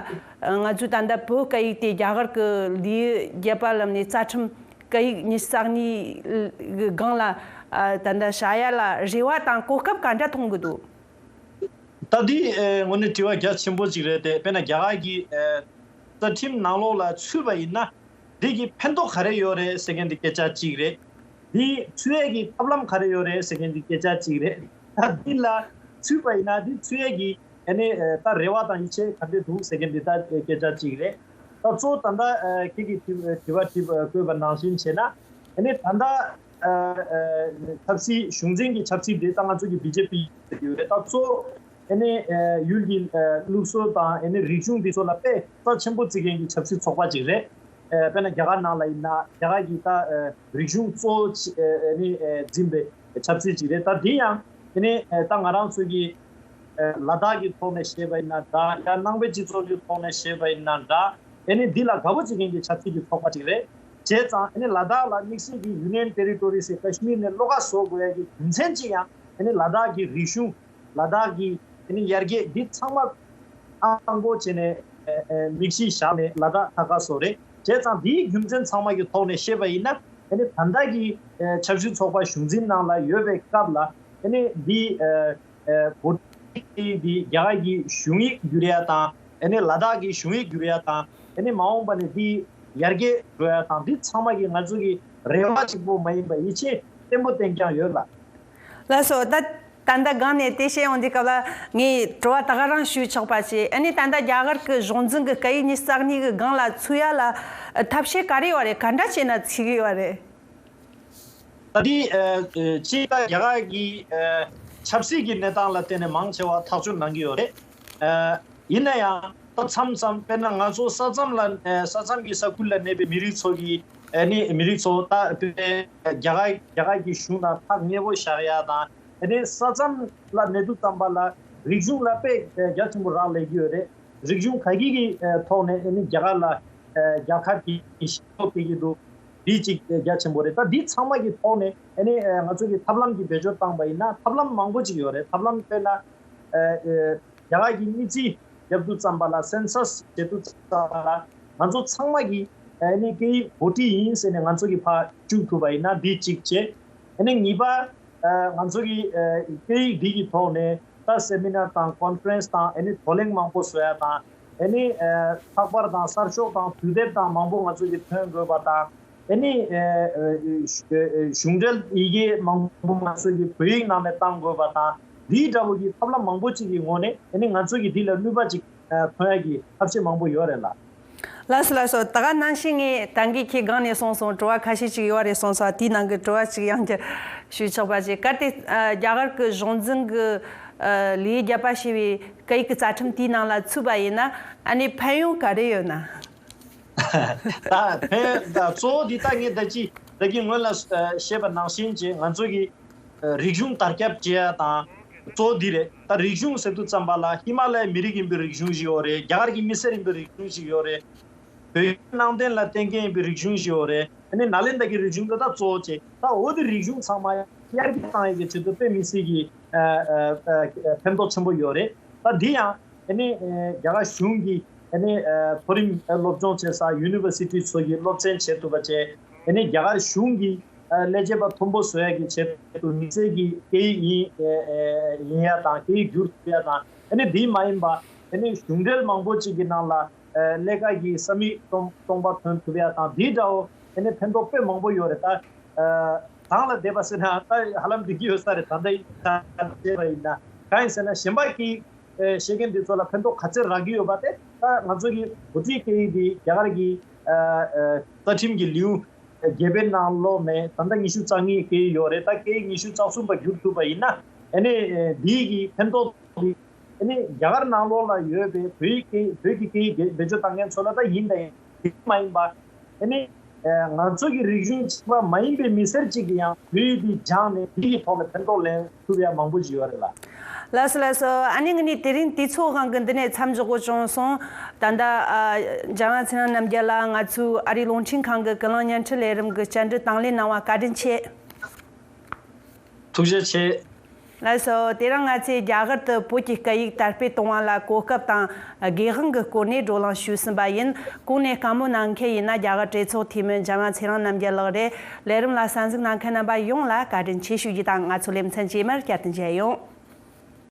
ང་ཚོས་ད་ལྟ་བོད་སྐད་ཡིག་དེ་རྒྱ་གར་གྱི་ལུས་རྒྱུད་པ་ལམ་ནས་རྩ་ཁྲིམས་སྐད་ཡིག་ཉི་ཤུ་རྩ་གཉིས་གི་སྒང་ལ་ཨ་ད་ལྟ་བྱ་ཡ་ལ་རེ་བ་དང་གོ་སྐབས་ག་འདྲ་མཐོང་གི་འདུག་ད་འདི་ཨེ་དངོས་གནས་དྲི་བ་རྒྱ་ཆེན་པོ་ཅིག་རེད་དེ། དཔེར་ན་རྒྱ་གར་གྱི་ཨེ་རྩ་ཁྲིམས་ནང་ལོགས་ལ་ཚུད་པ་ཡིན་ན་འདི་གི་ཕན་ཐོགས་ག་རེ་ཡོད་རེད་ཟེར་མཁན་འདི་སྐད་ཆ་གཅིག་རེད། འདི་ཚུད་ཡས་ཀྱི་ཐབས་ལམ་ག་རེ་ཡོད་རེད་ཟེར་མཁན་འདི་སྐད་ཆ་གཅིག་རེད། ད་འདི་ལ་ཚུད་པ་ཡིན་ན་འདི་ཚུད་ཡས་ཀྱི་ཨ་ནི་ཨེ་ད་རེ་བ་དང་ཡིད་ཆེས་ག་འདྲ་འདུག་ཟེར་མཁན་འདི་ད་སྐད་ཆ་གཅིག་རེད། ད་གཙོ་བོ་ད་ལྟ་ཨ་ཁྱེད་ཀྱིས་དྲི་དྲི་བ་དྲིས་བཀོད་པ་ནང་བཞིན་བྱས་ན། ཨ་ནི་ད་ལྟ་ཨ་ཨ་ཆབ་སྲིད་གཞུང་འཛིན་གྱི་ཆབ་སྲིད་དེ་ད་ང་ཚོ་གི་བི་ཇེ་པི་ཡོད་རེད། ད་གཙོ་བོ་ཨ་ནི་ཨ་ཡུལ་གྱི་ཨ་ལུགས་སྲོལ་དང་ཨ་ནི་རིག་གཞུང་འདི་ཚོ་ལ་དཔེ་རྩ་ཆེན་པོ་བརྩི་མཁན་གྱི་ཆབ་སྲིད་ཚོགས་པ་ཅིག་རེད། ཨ་དཔེར་ན་རྒྱ་གར་ནང་ལ་ཡིན་ན་རྒྱ་གར་གྱི་ད་ཨ་རིག་གཞུང་གཙོ་བོ་ཨ་ནི་ཨ་འཛིན་པའི་ཆབ་སྲིད་ཅིག་རེད། ད་དེ་ཡང་ཨ་ནི་ཨ་ད་ང་རང་ཚོ་གི་ཨ་ལ་དྭགས་ཀྱི་ཐོག་ནས་བཤད་པ་ཡིན་ན་འདྲ། ཡང་ནང་པའི་སྤྱི་ཚོགས་ཀྱི་ཐོག་ནས་བཤད་པ་ཡིན་ན་འདྲ། ཨ་ནི་འདི་ལ་དགའ་པོ་བྱེད་མཁན་གྱི་ཆབ་སྲིད་ཀྱི་ཚོགས་པ་ཅིག་རེད། བྱས་ཙང་ཨ་ནི་ལ་དྭགས་ལ་དམིགས་བསལ་གྱི་Union Territories ཀ་ཤི་མིར་ནས་བློ་ཁ་བཟོ་དགོས་ཡ་གི་རྒྱུ་མཚན་ཅིག་ཡང་ཨ་ནི་ལ་དྭགས་ཀྱི་རིག་གཞུང་། ལ་དྭགས་ཀྱི་ཨ་ནི་ཡར་རྒྱས་འདི་ཚང་མ་དང་པོ་བྱས་ནས་ཨ་ཨ་དམིགས་གཞི་བཞག་ནས་ལ་དྭགས་ལྷ་ཁང་བཟོ་རེད། བྱས་ཙང་འདིའི་རྒྱུ་མཚན་ཚང་མ་གི་ཐོག་ནས་བཤད་པ་ཡིན་ན་ཨ་ནི་ད་ལྟ་གི་ཨ་ཆབ་སྲིད་ཚོགས་པ་གཞུང་འཛིན་ནང་ལ་ཡོད་པའི་སྐབས་ལ་ཨ་ནི་འདི་ཨ་ཨ་བོད་ཡིག་འདི་རྒྱ་གར་གྱི་གཞུང་ཡིག་བསྒྱུར་ཡ་དང་ཨ་ནི་ལ་དྭགས་ཀྱི་གཞུང་ཡིག་བསྒྱུར་ཡ་དང་ཨ་ནི་མ་འོངས་པ་ནས་འདི་ཡར་རྒྱས་འགྲོ་ཡ་དང་འདི་ཚང་མ་གི་ང་ཚོ་གི་རེ་བ་གཅིག་པོ་མ་ཡིན་པ་ཡིད་ཆེས་བརྟན་པོ་བརྟན་རྐྱང་ཡོད་ལ། ལགས་སོ། ད་ད་ལྟ་སྒང་ནས་དེ་བཤད་ཡོང་དུས་སྐབས་ལ་ངས་དྲི་བ་ད་ག་རང་ཞུས་ཆོག་པ་བྱས། ཨ་ནི་ད་ལྟ་རྒྱ་གར་གྱི་གཞུང་འཛིན་གྱི་སྐད་ཡིག་ཉི་ཤུ་རྩ་གཉིས་ཀྱི་སྒང་ལ་ཚུད་ཡ་ལ་ཐབས་ཤེས་ག་རེ་ཡོད་རེད། ག་འདྲ་བྱས་ན་ཚུད་ཀྱི་ཡོད་རེད། ད་འདི་ཨ་ཨ་ཅིག་ད་རྒྱ་གར་གྱི་ཨ་ཆབ་སྲིད་ཀྱི་གནས་སྟངས་ལ་བརྟེན་ནས་མང་ཆེ་བ་ཐག་གཅོད་གནང་གི་ཡོད་རེད། ཨ་ཡིན་ན་ཡང་ད་མཚམས་མཚམས་དཔེར་ན་ང་ཚོ་ས་མཚམས་ལ་ཨ་ས་མཚམས་ཀྱི་ས་ཁུལ་ལ་གནས་པའི་མི་རིགས་ཚོ་གི་ཨ་ནི་མི་རིགས་ཚོ་ད་དཔེར་ན་རྒྱ་གར་རྒྱ་གར་གྱི་གཞུང་དང་ཐག་ཉེ་པོ་བཞག་ཡ་དང་ཨ་ནི་ས་མཚམས་ལ་གནས་དུས་ཙམ་པ་ལ་རིག་གཞུང་ལ་དཔེ་ཨ་རྒྱ་ཆེན་པོ་རག་ལས་ཀྱི་ཡོད་རེད། རིག་གཞུང་ག་གི་གི་ཨ་ཐོག་ནས་ཨ་ནི་རྒྱ་གར་ལ་ཨ་རྒྱ་གར་གྱི་ཞེན་ཁོག་སྐྱེ་གི་འདུག་འདི་གཅིག་རྒྱ་ཆེན་པོ་རེད། ད་འདི་ཚང་མ་གི་ཐོག་ནས་ཨ་ནི་ཨ་ང་ཚོ་གི་ཐབས་ལམ་གྱི་བེད་སྤྱོད་བཏང་པ་ཡིན་ན་ཐབས་ལམ་མང་པོ་ཅིག་ཡོད་རེད། ཐབས་ལམ་དཔེར་ན་ཨ་ཨ་རྒྱ་གར་གྱི་མི་རྩིས་རྒྱབ་དུས་ཙམ་པ་ལ་census བྱེད་དུས་ཙམ་པ་ལ་ང་ཚོ་ཚང་མ་གི་ཨ་ནི་སྐད་ཡིག་བྷོ་ཊི་ཡིན་ཟེར་ནས་ང་ཚོ་གི་ཕར་བཅུག་ཐུབ་པ་ཡིན་ན་འདི་གཅིག་བྱས། ཨ་ནི་གཉིས་པ་ཨ་ང་ཚོ་གི་ཨ་སྐད་ཡིག་འདི་གི་ཐོག་ནས་ད་སེ་མི་ནར་དང་ཀོན་ཕ་རེན་སི་དང་ཨ་ནི་བགྲོ་གླེང་མང་པོ་བཟོ་ཡ་དང་ཨ་ནི་ཨ་ལྷག་པར་དང་གསར་ཤོག་དང་དུས་དེབ་དང་མང་པོ་ང་ཚོ་གི་ཐོན་དགོས་པ་དང་ཨ་ནི་ཨ་ཨ་གཞུང་འབྲེལ་ཡི་གེ་མང་པོ་ང་ཚོ་གི་བོད་ཡིག་ནང་ནས་བཏང་དགོས་པ་དང་འདིའི་འདྲ་བོ་གི་ཐབས་ལམ་མང་པོ་ཅིག་གི་ངོས་ནས་ཨ་ནི་ང་ཚོ་གི་འདི་ལ་ནུས་པ་ཅིག་ཨ་ཐོན་ཡ་གི་ཐབས་ཤེས་མང་པོ་ཡོད་རེད་ལ། ལགས་སོ་ལགས་སོ། ད་ག་ནང་བཞིན་ངས་ད་གིན་ཁྱེད་སྒང་ནས་གསུངས་སོང་། དྲི་བ་ཁ་ཤས་ཅིག་ཡོད་རེད་གསུངས་སོང་། དེའི་ནང་གི་དྲི་བ་ཅིག་ཡང་བསྐྱར་ཞུས་ཆོག་པ་བྱེད། གལ་ཏེ་ཨ་རྒྱ་གར་གྱི་གཞུང་འཛིན་གྱི་ཨ་ལས་བརྒྱབ་པ་ཞེས་པའི་སྐད་ཡིག་གི་རྩ་ཁྲིམས་དེའི་ནང་ལ་ཚུད་པ་ཡིན་ན་ཨ་ནི་ཕན་ཡོན་ག་རེ་ཡོད་ན། ད་ཕན་ད་གཙོ་བོ་འདི་ད་ངས་ད་ཅི་ད་གིན་སྔོན་ལ་ཨ་བཤད་པ་ནང་བཞིན་བྱས་ང་ཚོ་གི་རིག་གཞུང་དར་ཁྱབ་བྱེད་ཡ་དང་གཙོ་བོ་འདི་རེད། ད་རིག་གཞུང་ཟེར་དུས་ཙམ་པ་ལ་ཧི་མ་ལ་ཡའི་མི་རིགས་ཡིན་པའི་རིག་གཞུང་ཞིག་ཡོད་རེད། རྒྱ་གར་གྱི་མི་སེར་ཡིན་པའི་རིག་གཞུང་ཞིག་ཡོད་རེད། བོད་ཡིག་ནང་བསྟན་ལ་བརྟེན་མཁན་ཡིན་པའི་རིག་གཞུང་ཞིག་ཡོད་རེད། ཨ་ནི་ནཱ་ལེནྡྲ་གི་རིག་གཞུང་དེ་དག་གཙོ་བོ་བྱས་ད་འོ་དེ་རིག་གཞུང་ཚང་མ་ཡར་རྒྱས་བཏང་ཡས་ཀྱི་ཆེད་དུ་དཔེ་མི་སྲིད་ཀྱི་ཨ་ཨ་ཨ་ཕན་ཐོགས་ཆེན་པོ་ཡོད་རེད། ད་འདི་ཡང་ཨ་ནི་ཨ་རྒྱ་གར་གཞུང་གི་ཨ་ནི་ཨ་མཐོ་རིམ་ཨ་སློབ་སྦྱོང་བྱེད་ས་ཡུ་ནི་ཝར་སི་ཊི་ཚོ་གི་སློབ་ཚན་བྱེད་ཐུབ་པ་བྱས། ཨ་ནི་རྒྱ་གར་གཞུང་གི་ཨ་ལས་བྱེད་པ་མཐོན་པོ་བཟོ་ཡ་གི་ཆེད་དུ་མི་སེར་གྱི་སྐད་ཡིག་ཡིན་ཨ་ཨ་ཡིན་ཡ་དང་སྐད་ཡིག་བསྒྱུར་ཐུབ་ཡ་དང་ཨ་ནི་འདི་མ་ཡིན་པ་ཨ་ནི་གཞུང་འབྲེལ་མང་པོ་ཅིག་གི་ནང་ལ་ཨ་ལས་ཀ་གི་ས་མིག་སྟོང་སྟོང་པ་ཐོན་ཐུབ་ཡ་དང་འདི་འདྲ་བོ་ཨ་ནི་ཕན་ཐོགས་དཔེ་མང་པོ་ཡོད་རེད། ད་ཨ་གང་ལ་བསྡད་པ་ཟེར་ན་ད་ཧ་ལམ་འགྲིག་གི་ཡོད་ས་རེད། ད་ལྟ་ཡིན་ད་བྱས་པ་ཡིན་ན་གང་ཡིན་ཟེར་ན་གཞན་པ་གི་ཨེ་ཤེས་མཁན་འདི་ཚོ་ལ་ཕན་ཐོགས་ག་ཚད་རག་གི་ཡོད་པ་དེ་ད་ང་ཚོ་གི་བོད་ཡིག་སྐད་ཡིག་འདི་རྒྱ་གར་གྱི་ཨ་ཨ་རྩ་ཁྲིམས་ཀྱི་ལེའུ་བརྒྱད་པའི་ནང་ལོགས་ནས་ད་ལྟ་ཉི་ཤུ་རྩ་གཉིས་སྐད་ཡིག་ཡོད་རེད། ད་སྐད་ཡིག་ཉི་ཤུ་རྩ་གསུམ་པ་བསྒྱུར་ཐུབ་པ་ཡིན་ན་ཨ་ནི་ཨེ་འདིའི་གི་ཕན་ཐོགས་འདི་ཨ་ནི་རྒྱ་གར་ནང་ལོགས་ལ་ཡོད་པའི་བོད་ཡིག་སྐད་བོད་ཀྱི་སྐད་ཡིག་བེད་སྤྱོད་བཏང་མཁན་ཚོ་ལ་ད་ཡིན་ད་ཡིན། དེ་མ་ཡིན་པ། ཨ་ནི། ཨ་ང་ཚོ་གི་རིག་གཞུང་གཅིག་པ་མ་ཡིན་པའི་མི་སེར་གཅིག་གིས་ཡང་བོད་ཡིག་འདི་སྦྱངས་ནས་འདི་གི་ཐོག་ནས་ཕན་ཐོགས་ལེན་ཐུབ་ཡ་མང་པོ་ཞིག་ཡོད་རེད་ལ། ལགས་སོ་ལགས་སོ། ཨ་ནི་ངས་ནི་དེ་རིང་དུས་ཚོད་དབང་གིས་འདི་ནས་མཚམས་འཇོག་དགོས་བྱུང་སོང་། ད་ལྟ་ཨ་འཇམ་དབྱངས་ཚེ་རིང་རྣམ་རྒྱལ་ལགས་ང་ཚོའི་ཨ་རིའི་རླུང་འཕྲིན་ཁང་གི་ཀུན་གླེང་བརྙན་འཕྲིན་ལས་རིམ་གྱི་བཅར་འདྲི་དང་ལེན་གནང་བ་བཀའ་དྲིན་ཆེ། ཐུགས་རྗེ་ཆེ། ལགས་སོ། དེ་རིང་ང་ཚོས་རྒྱ་གར་དུ་བོད་ཀྱི་སྐད་ཡིག་དར་སྤེལ་གཏོང་བ་ལ་གོ་སྐབས་དང་དགེ་དབང་གི་སྐོར་ནས་བགྲོ་གླེང་ཞུས་ཟིན་པ་ཡིན། གོང་ནས་བཀའ་མོལ་གནང་མཁན་ཡིན་ན་རྒྱ་གར་གྲོས་ཚོགས་འཐུས་མི་འཇམ་དབྱངས་ཚེ་རིང་རྣམ་རྒྱལ་ལགས་རེད། ལས་རིམ་ལ་གསན་གཟིགས་གནང་མཁན་རྣམ་པ་ཡོངས་ལ་བཀའ་དྲིན་ཆེ་ཞུ་རྒྱུ་དང་ང་ཚོ་ལེ་ཚན་རྗེས་མར་བསྐྱར་དུ་མཇལ་ཡོང་།